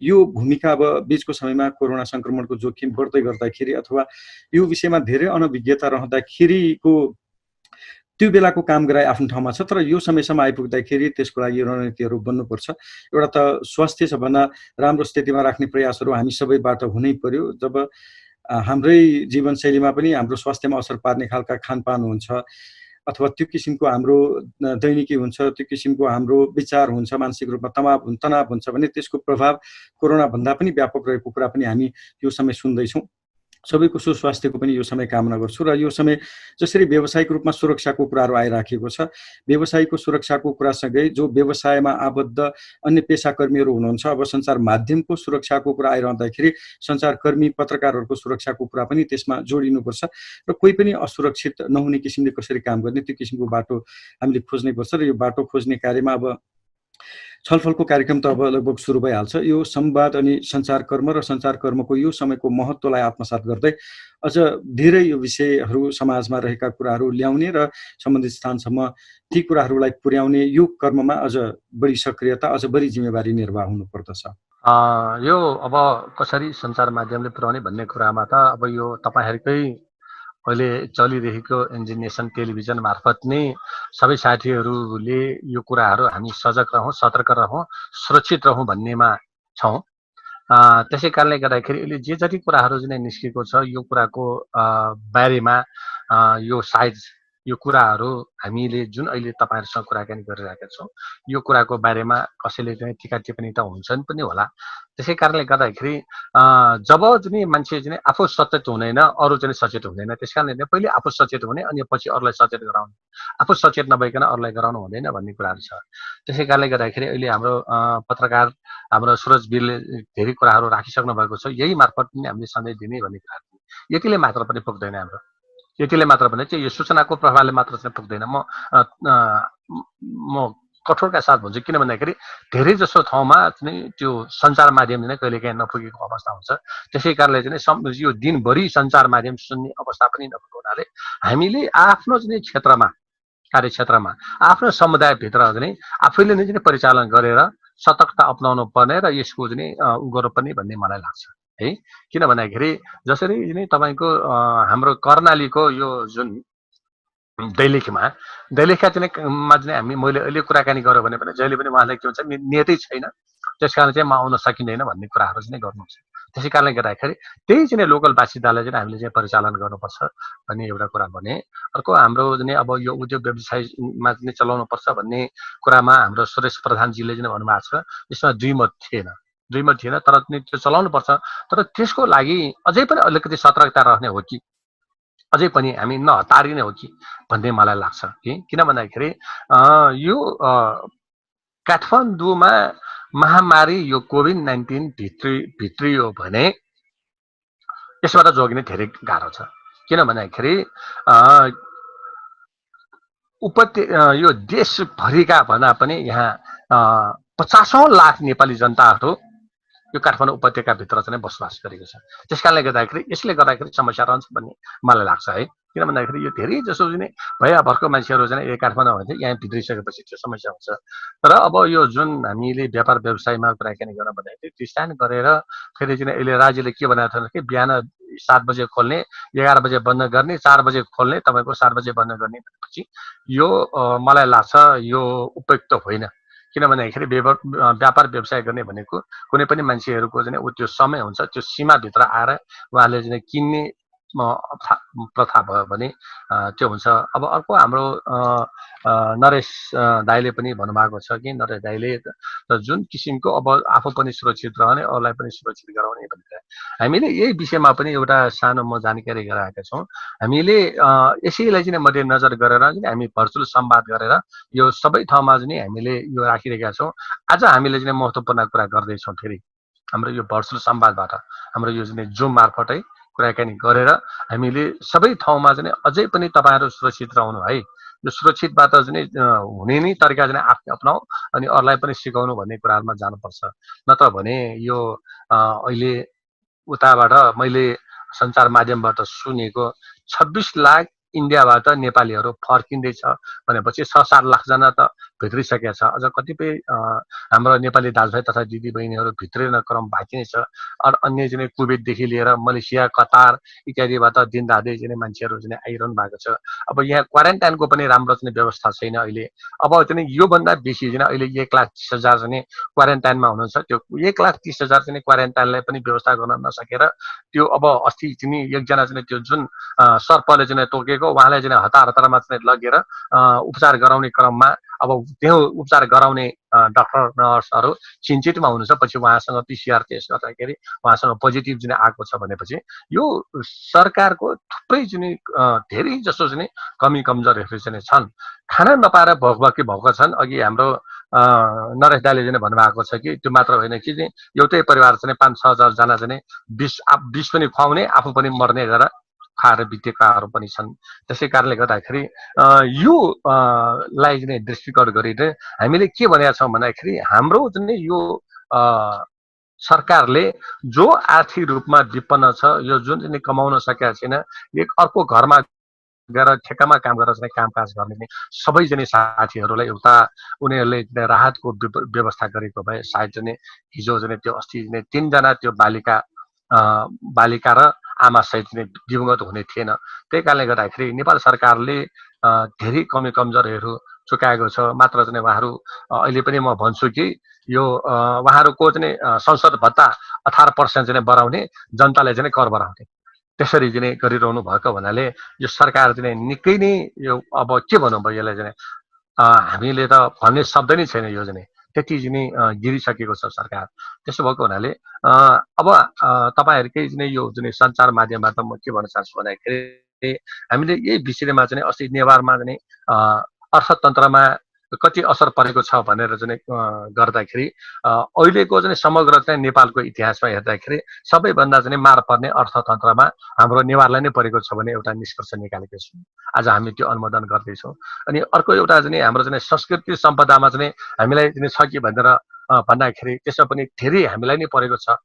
यो भूमिका अब बिचको समयमा कोरोना सङ्क्रमणको जोखिम बढ्दै गर्दाखेरि अथवा यो विषयमा धेरै अनभिज्ञता रहँदाखेरिको त्यो बेलाको काम गराए आफ्नो ठाउँमा छ, तर यो समयसम्म आइपुग्दाखेरि त्यसको लागि रणनीतिहरू बन्नुपर्छ। एउटा त स्वास्थ्य सबभन्दा राम्रो स्थितिमा राख्ने प्रयासहरू हामी सबैबाट हुनै पर्यो। जब हाम्रै जीवनशैलीमा पनि हाम्रो स्वास्थ्यमा असर पार्ने खालका खानपान हुन्छ अथवा त्यो किसिमको हाम्रो दैनिकी हुन्छ, त्यो किसिमको हाम्रो विचार हुन्छ, मानसिक रूपमा तनाव हुन्छ भने त्यसको प्रभाव कोरोनाभन्दा पनि व्यापक रहेको कुरा पनि हामी यो समय सुन्दैछौँ। सबैको सुस्वास्थ्यको पनि यो समय कामना गर्छु र यो समय जसरी व्यावसायिक रूपमा सुरक्षाको कुराहरू आइराखेको छ, व्यवसायको सुरक्षाको कुरासँगै जो व्यवसायमा आबद्ध अन्य पेसाकर्मीहरू हुनुहुन्छ, अब सञ्चार माध्यमको सुरक्षाको कुरा आइरहँदाखेरि सञ्चारकर्मी पत्रकारहरूको सुरक्षाको कुरा पनि त्यसमा जोडिनुपर्छ र कोही पनि असुरक्षित नहुने किसिमले कसरी काम गर्ने त्यो किसिमको बाटो हामीले खोज्नै पर्छ र यो बाटो खोज्ने कार्यमा अब छलफलको कार्यक्रम त अब लगभग सुरु भइहाल्छ। यो संवाद अनि सञ्चारकर्म र सञ्चारकर्मको यो समयको महत्त्वलाई आत्मसात गर्दै अझ धेरै यो विषयहरू समाजमा रहेका कुराहरू ल्याउने र सम्बन्धित स्थानसम्म ती कुराहरूलाई पुर्याउने यो कर्ममा अझ बढी सक्रियता, अझ बढी जिम्मेवारी निर्वाह हुनुपर्दछ। यो अब कसरी सञ्चार माध्यमले पुर्याउने भन्ने कुरामा त अब यो तपाईँहरूकै अहिले चलिरहेको एनजी नेसन टेलिभिजन मार्फत नै सबै साथीहरूले यो कुराहरू हामी सजग रहौँ, सतर्क रहौँ, सुरक्षित रहौँ भन्नेमा छौँ। त्यसै कारणले गर्दाखेरि अहिले जे जति कुराहरू जुन निस्केको छ यो कुराको बारेमा यो सायद यो कुराहरू हामीले जुन अहिले तपाईँहरूसँग कुराकानी गरिरहेका छौँ यो कुराको बारेमा कसैले चाहिँ टिका टिप्पणी त हुन्छन् पनि होला। त्यसै कारणले गर्दाखेरि जब जुन मान्छे जुन आफू सचेत हुँदैन अरू चाहिँ सचेत हुँदैन, त्यस कारणले पहिले आफू सचेत हुने अनि पछि अरूलाई सचेत गराउने, आफू सचेत नभइकन अरूलाई गराउनु हुँदैन भन्ने कुराहरू छ। त्यसै कारणले गर्दाखेरि अहिले हाम्रो पत्रकार हाम्रो सुरजवीरले धेरै कुराहरू राखिसक्नु भएको छ, यही मार्फत पनि हामीले सन्देश दिने भन्ने कुराहरू यतिले मात्र पनि पुग्दैन। हाम्रो यतिले मात्र पनि चाहिँ यो सूचनाको प्रभावले मात्र चाहिँ पुग्दैन। म कठोरका साथ भन्छु, किन भन्दाखेरि धेरै जसो ठाउँमा चाहिँ त्यो सञ्चार माध्यम चाहिँ कहिलेकाहीँ नपुगेको अवस्था हुन्छ। त्यसै कारणले चाहिँ यो दिनभरि सञ्चार माध्यम सुन्ने अवस्था पनि नपुगेको हुनाले हामीले आफ्नो चाहिँ क्षेत्रमा, कार्यक्षेत्रमा, आफ्नो समुदायभित्र चाहिँ आफैले नै चाहिँ परिचालन गरेर सतर्कता अपनाउनु पर्ने र यसको चाहिँ गर्नुपर्ने भन्ने मलाई लाग्छ है। किन भन्दाखेरि जसरी चाहिँ तपाईँको हाम्रो कर्णालीको यो जुन दैलेखका चाहिँ मैले अहिले कुराकानी गऱ्यो भने पनि जहिले पनि उहाँलाई के हुन्छ नियतै छैन, त्यस कारण चाहिँ म आउन सकिँदैन भन्ने कुराहरू चाहिँ गर्नुहुन्छ। त्यसै कारणले गर्दाखेरि त्यही चाहिँ लोकल बासिन्दालाई चाहिँ हामीले चाहिँ परिचालन गर्नुपर्छ भन्ने एउटा कुरा भने। अर्को हाम्रो चाहिँ अब यो उद्योग व्यवसायमा चाहिँ चलाउनुपर्छ भन्ने कुरामा हाम्रो सुरेश प्रधानजीले चाहिँ भन्नुभएको छ, यसमा दुई मत थिएन, तर त्यो चलाउनुपर्छ। तर त्यसको लागि अझै पनि अलिकति सतर्कता रहने हो कि अझै पनि हामी नहतारिने हो कि भन्ने मलाई लाग्छ कि किन भन्दाखेरि यो काठमाडौँमा महामारी यो कोभिड-19 भित्रियो भने यसबाट जोगिने धेरै गाह्रो छ। किन भन्दाखेरि यो देशभरिका भन्दा पनि यहाँ 50औं लाख नेपाली जनताहरू यो काठमाडौँ उपत्यकाभित्र चाहिँ बसोबास गरेको छ। त्यस कारणले गर्दाखेरि यसले गर्दाखेरि समस्या रहन्छ भन्ने मलाई लाग्छ है। किन भन्दाखेरि यो धेरै जसो चाहिँ भैयाभरको मान्छेहरू चाहिँ काठमाडौँ भने यहाँ भित्रिसकेपछि त्यो समस्या हुन्छ। तर अब यो जुन हामीले व्यापार व्यवसायमा कुराकानी गर्न भन्दाखेरि त्यो स्ट्यान्ड गरेर फेरि चाहिँ अहिले राज्यले के बनाएको छ भने बिहान 7 बजे खोल्ने, 11 बजे बन्द गर्ने, 4 बजे खोल्ने, तपाईँको 7 बजे बन्द गर्ने भनेपछि यो मलाई लाग्छ यो उपयुक्त होइन। किन भन्दाखेरि व्यापार व्यवसाय गर्ने भनेको कुनै पनि मान्छेहरूको चाहिँ त्यो समय हुन्छ, त्यो सीमाभित्र आएर उहाँले चाहिँ किन्ने प्रथा भयो भने त्यो हुन्छ। अब अर्को हाम्रो नरेश दाइले पनि भन्नुभएको छ कि नरेश दाइले जुन किसिमको अब आफू पनि सुरक्षित रहने, अरूलाई पनि सुरक्षित गराउने भनेर हामीले यही विषयमा पनि एउटा सानो म जानकारी गराएका छौँ। हामीले यसैलाई चाहिँ मध्यनजर गरेर हामी भर्चुअल संवाद गरेर यो सबै ठाउँमा चाहिँ हामीले यो राखिरहेका छौँ। आज हामीले चाहिँ महत्त्वपूर्ण कुरा गर्दैछौँ। फेरि हाम्रो यो भर्चुअल संवादबाट हाम्रो यो चाहिँ जुम मार्फतै कुराकानी गरेर हामीले सबै ठाउँमा चाहिँ अझै पनि तपाईँहरू सुरक्षित रहनु है। यो सुरक्षितबाट चाहिँ हुने नै तरिका चाहिँ आफै अपनाऊ अनि अरूलाई पनि सिकाउनु भन्ने कुराहरूमा जानुपर्छ। नत्र भने यो अहिले उताबाट मैले सञ्चार माध्यमबाट सुनेको 26 लाख इन्डियाबाट नेपालीहरू फर्किँदैछ भनेपछि 6-7 लाखजना त भित्रिसकेका छ। अझ कतिपय हाम्रो नेपाली दाजुभाइ तथा दिदीबहिनीहरू भित्रिन क्रम बाँकी नै छ। अन्य चाहिँ कुवेतदेखि लिएर मलेसिया, कतार इत्यादिबाट दिनरातै चाहिँ मान्छेहरू चाहिँ आइरहनु भएको छ। अब यहाँ क्वारेन्टाइनको पनि राम्रो चाहिँ व्यवस्था छैन अहिले। अब चाहिँ योभन्दा बेसी चाहिँ अहिले 1,30,000 चाहिँ क्वारेन्टाइनमा हुनुहुन्छ। त्यो 1,30,000 चाहिँ क्वारेन्टाइनलाई पनि व्यवस्था गर्न नसकेर त्यो अब अस्ति चाहिँ एकजना चाहिँ त्यो जुन सर्पले चाहिँ टोकेको उहाँलाई चाहिँ हतारमा चाहिँ लगेर उपचार गराउने क्रममा अब त्यो उपचार गराउने डाक्टर नर्सहरू चिन्तितमा हुनुहुन्छ। पछि उहाँसँग PCR टेस्ट गर्दाखेरि उहाँसँग पोजिटिभ चाहिँ आएको छ भनेपछि यो सरकारको थुप्रै चाहिँ धेरै जसो चाहिँ कमी कमजोरीहरू चाहिँ छन्। खाना नपाएर भोकभकी भएको छन्। अघि हाम्रो नरेश दाइले चाहिँ भन्नुभएको छ कि त्यो मात्र होइन कि एउटै परिवार चाहिँ 5-6 जना चाहिँ विष पनि खुवाउने आफू पनि मर्ने गरेर खाएर बितेकाहरू पनि छन्। त्यसै कारणले गर्दाखेरि यो लाई चाहिँ दृष्टिगत गरेर हामीले के भनेका छौँ भन्दाखेरि हाम्रो चाहिँ यो सरकारले जो आर्थिक रूपमा विपन्न छ, यो जुन चाहिँ कमाउन सकेका छैन, एक अर्को घरमा गएर ठेक्कामा काम गरेर चाहिँ कामकाज गर्ने सबैजना साथीहरूलाई एउटा उनीहरूले राहतको व्यवस्था गरेको भए सायद चाहिँ हिजो चाहिँ त्यो अस्ति 3 जना त्यो बालिका र आमा सहित दिवंगत हुने थिएन। त्यही कारणले गर्दाखेरि नेपाल सरकारले धेरै कमी कमजोरीहरू चुकाएको छ। मात्र चाहिँ उहाँहरू अहिले पनि म भन्छु कि यो उहाँहरूको चाहिँ संसद भत्ता 18% चाहिँ बढाउने, जनताले चाहिँ कर बढाउने त्यसरी चाहिँ गरिरहनु भएको हुनाले यो सरकार चाहिँ निकै नै यो अब के भनौँ भयो यसलाई चाहिँ हामीले त भन्ने शब्द नै छैन। यो चाहिँ त्यति चाहिँ गिरिसकेको छ सरकार। त्यसो भएको हुनाले अब तपाईँहरूकै चाहिँ यो जुन सञ्चार माध्यमबाट म के भन्न चाहन्छु भन्दाखेरि हामीले यही विषयमा चाहिँ अस्ति नेवारमा चाहिँ अर्थतन्त्रमा कति असर परेको छ भनेर चाहिँ गर्दाखेरि अहिलेको चाहिँ समग्र चाहिँ नेपालको इतिहासमा हेर्दाखेरि सबैभन्दा चाहिँ मार पर्ने अर्थतन्त्रमा हाम्रो नेवारलाई नै परेको छ भने एउटा निष्कर्ष निकालेको छु। आज हामी त्यो अनुमोदन गर्दैछौँ। अनि अर्को एउटा चाहिँ हाम्रो चाहिँ संस्कृति सम्पदामा चाहिँ हामीलाई चाहिँ छ कि भनेर भन्दाखेरि त्यसमा पनि धेरै हामीलाई नै परेको छ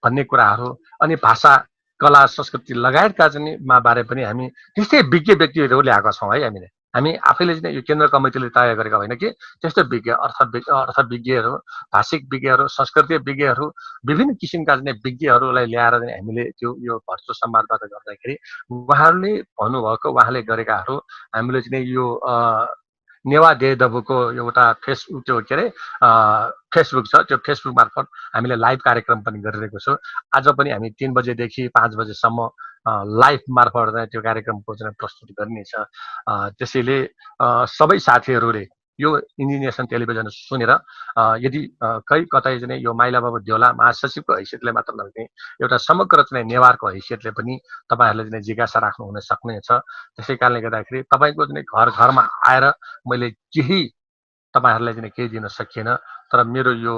भन्ने कुराहरू, अनि भाषा कला संस्कृति लगायतका चाहिँ बारे पनि हामी त्यस्तै विज्ञ व्यक्तिहरू ल्याएका छौँ है। हामी आफैले चाहिँ यो केन्द्र कमिटीले तय गरेका होइन कि त्यस्तो विज्ञ अर्थविज्ञहरू, भाषिक विज्ञहरू, संस्कृति विज्ञहरू, विभिन्न किसिमका चाहिँ विज्ञहरूलाई ल्याएर चाहिँ हामीले त्यो यो भर्चुअल संवादबाट गर्दाखेरि उहाँहरूले भन्नुभएको, उहाँले गरेकाहरू हामीले चाहिँ यो नेवा देदबुको एउटा फेसबुक छ, त्यो फेसबुक मार्फत हामीले लाइभ कार्यक्रम पनि गरिरहेको छौँ। आज पनि हामी 3 बजेदेखि 5 बजेसम्म लाइभ मार्फत चाहिँ त्यो कार्यक्रमको चाहिँ प्रस्तुत गरिनेछ। त्यसैले सबै साथीहरूले यो इन्डिजिनियस टेलिभिजन सुनेर यदि कतै चाहिँ यो माइला बाबु देउला महासचिवको हैसियतले मात्र नभए एउटा समग्र चाहिँ नेवारको हैसियतले पनि तपाईँहरूले चाहिँ जिज्ञासा राख्नु हुन सक्नेछ। त्यसै कारणले गर्दाखेरि तपाईँको चाहिँ घर घरमा आएर मैले केही तपाईँहरूलाई चाहिँ केही दिन सकिएन, तर मेरो यो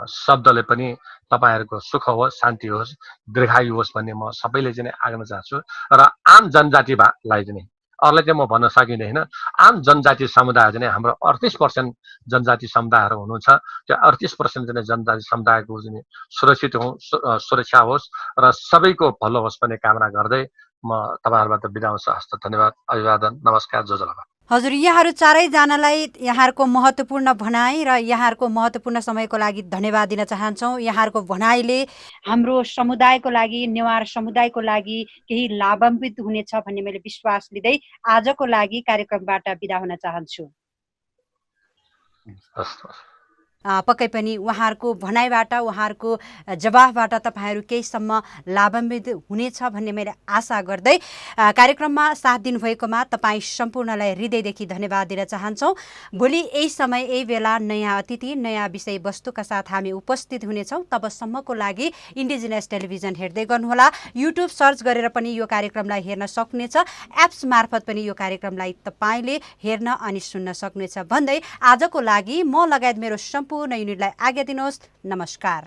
शब्दले पनि तपाईँहरूको सुख होस्, शान्ति होस्, दीर्घायु होस् भन्ने म सबैले चाहिँ आग्रह चाहन्छु। र आम जनजातिलाई चाहिँ अरूलाई चाहिँ म भन्न सकिँदैन, आम जनजाति समुदाय चाहिँ हाम्रो 38% जनजाति समुदायहरू हुनुहुन्छ। त्यो 38% चाहिँ जनजाति समुदायको चाहिँ सुरक्षा होस् र सबैको भलो होस् भन्ने कामना गर्दै म तपाईँहरूबाट बिदा हुन्छु। हस्त, धन्यवाद, अभिवादन, नमस्कार, जय जलपा। हजुर, यहाँहरू चारैजनालाई यहाँहरूको महत्त्वपूर्ण भनाइ र यहाँहरूको महत्त्वपूर्ण समयको लागि धन्यवाद दिन चाहन्छौँ। यहाँहरूको भनाइले हाम्रो समुदायको लागि, नेवार समुदायको लागि केही लाभान्वित हुनेछ भन्ने मैले विश्वास लिँदै आजको लागि कार्यक्रमबाट बिदा हुन चाहन्छु। पक्कै पनि उहाँहरूको भनाइबाट, उहाँहरूको जवाफबाट तपाईँहरू केहीसम्म लाभान्वित हुनेछ भन्ने मैले आशा गर्दै कार्यक्रममा साथ दिनुभएकोमा तपाईँ सम्पूर्णलाई हृदयदेखि धन्यवाद दिन चाहन्छौँ। भोलि यही समय, यही बेला नयाँ अतिथि, नयाँ विषयवस्तुका साथ हामी उपस्थित हुनेछौँ। तबसम्मको लागि इन्डिजिनियस टेलिभिजन हेर्दै गर्नुहोला। युट्युब सर्च गरेर पनि यो कार्यक्रमलाई हेर्न सक्नेछ। एप्स मार्फत पनि यो कार्यक्रमलाई तपाईँले हेर्न अनि सुन्न सक्नेछ भन्दै आजको लागि म लगायत मेरो सम्पूर्ण युनिटलाई आज्ञा दिनुहोस्। नमस्कार।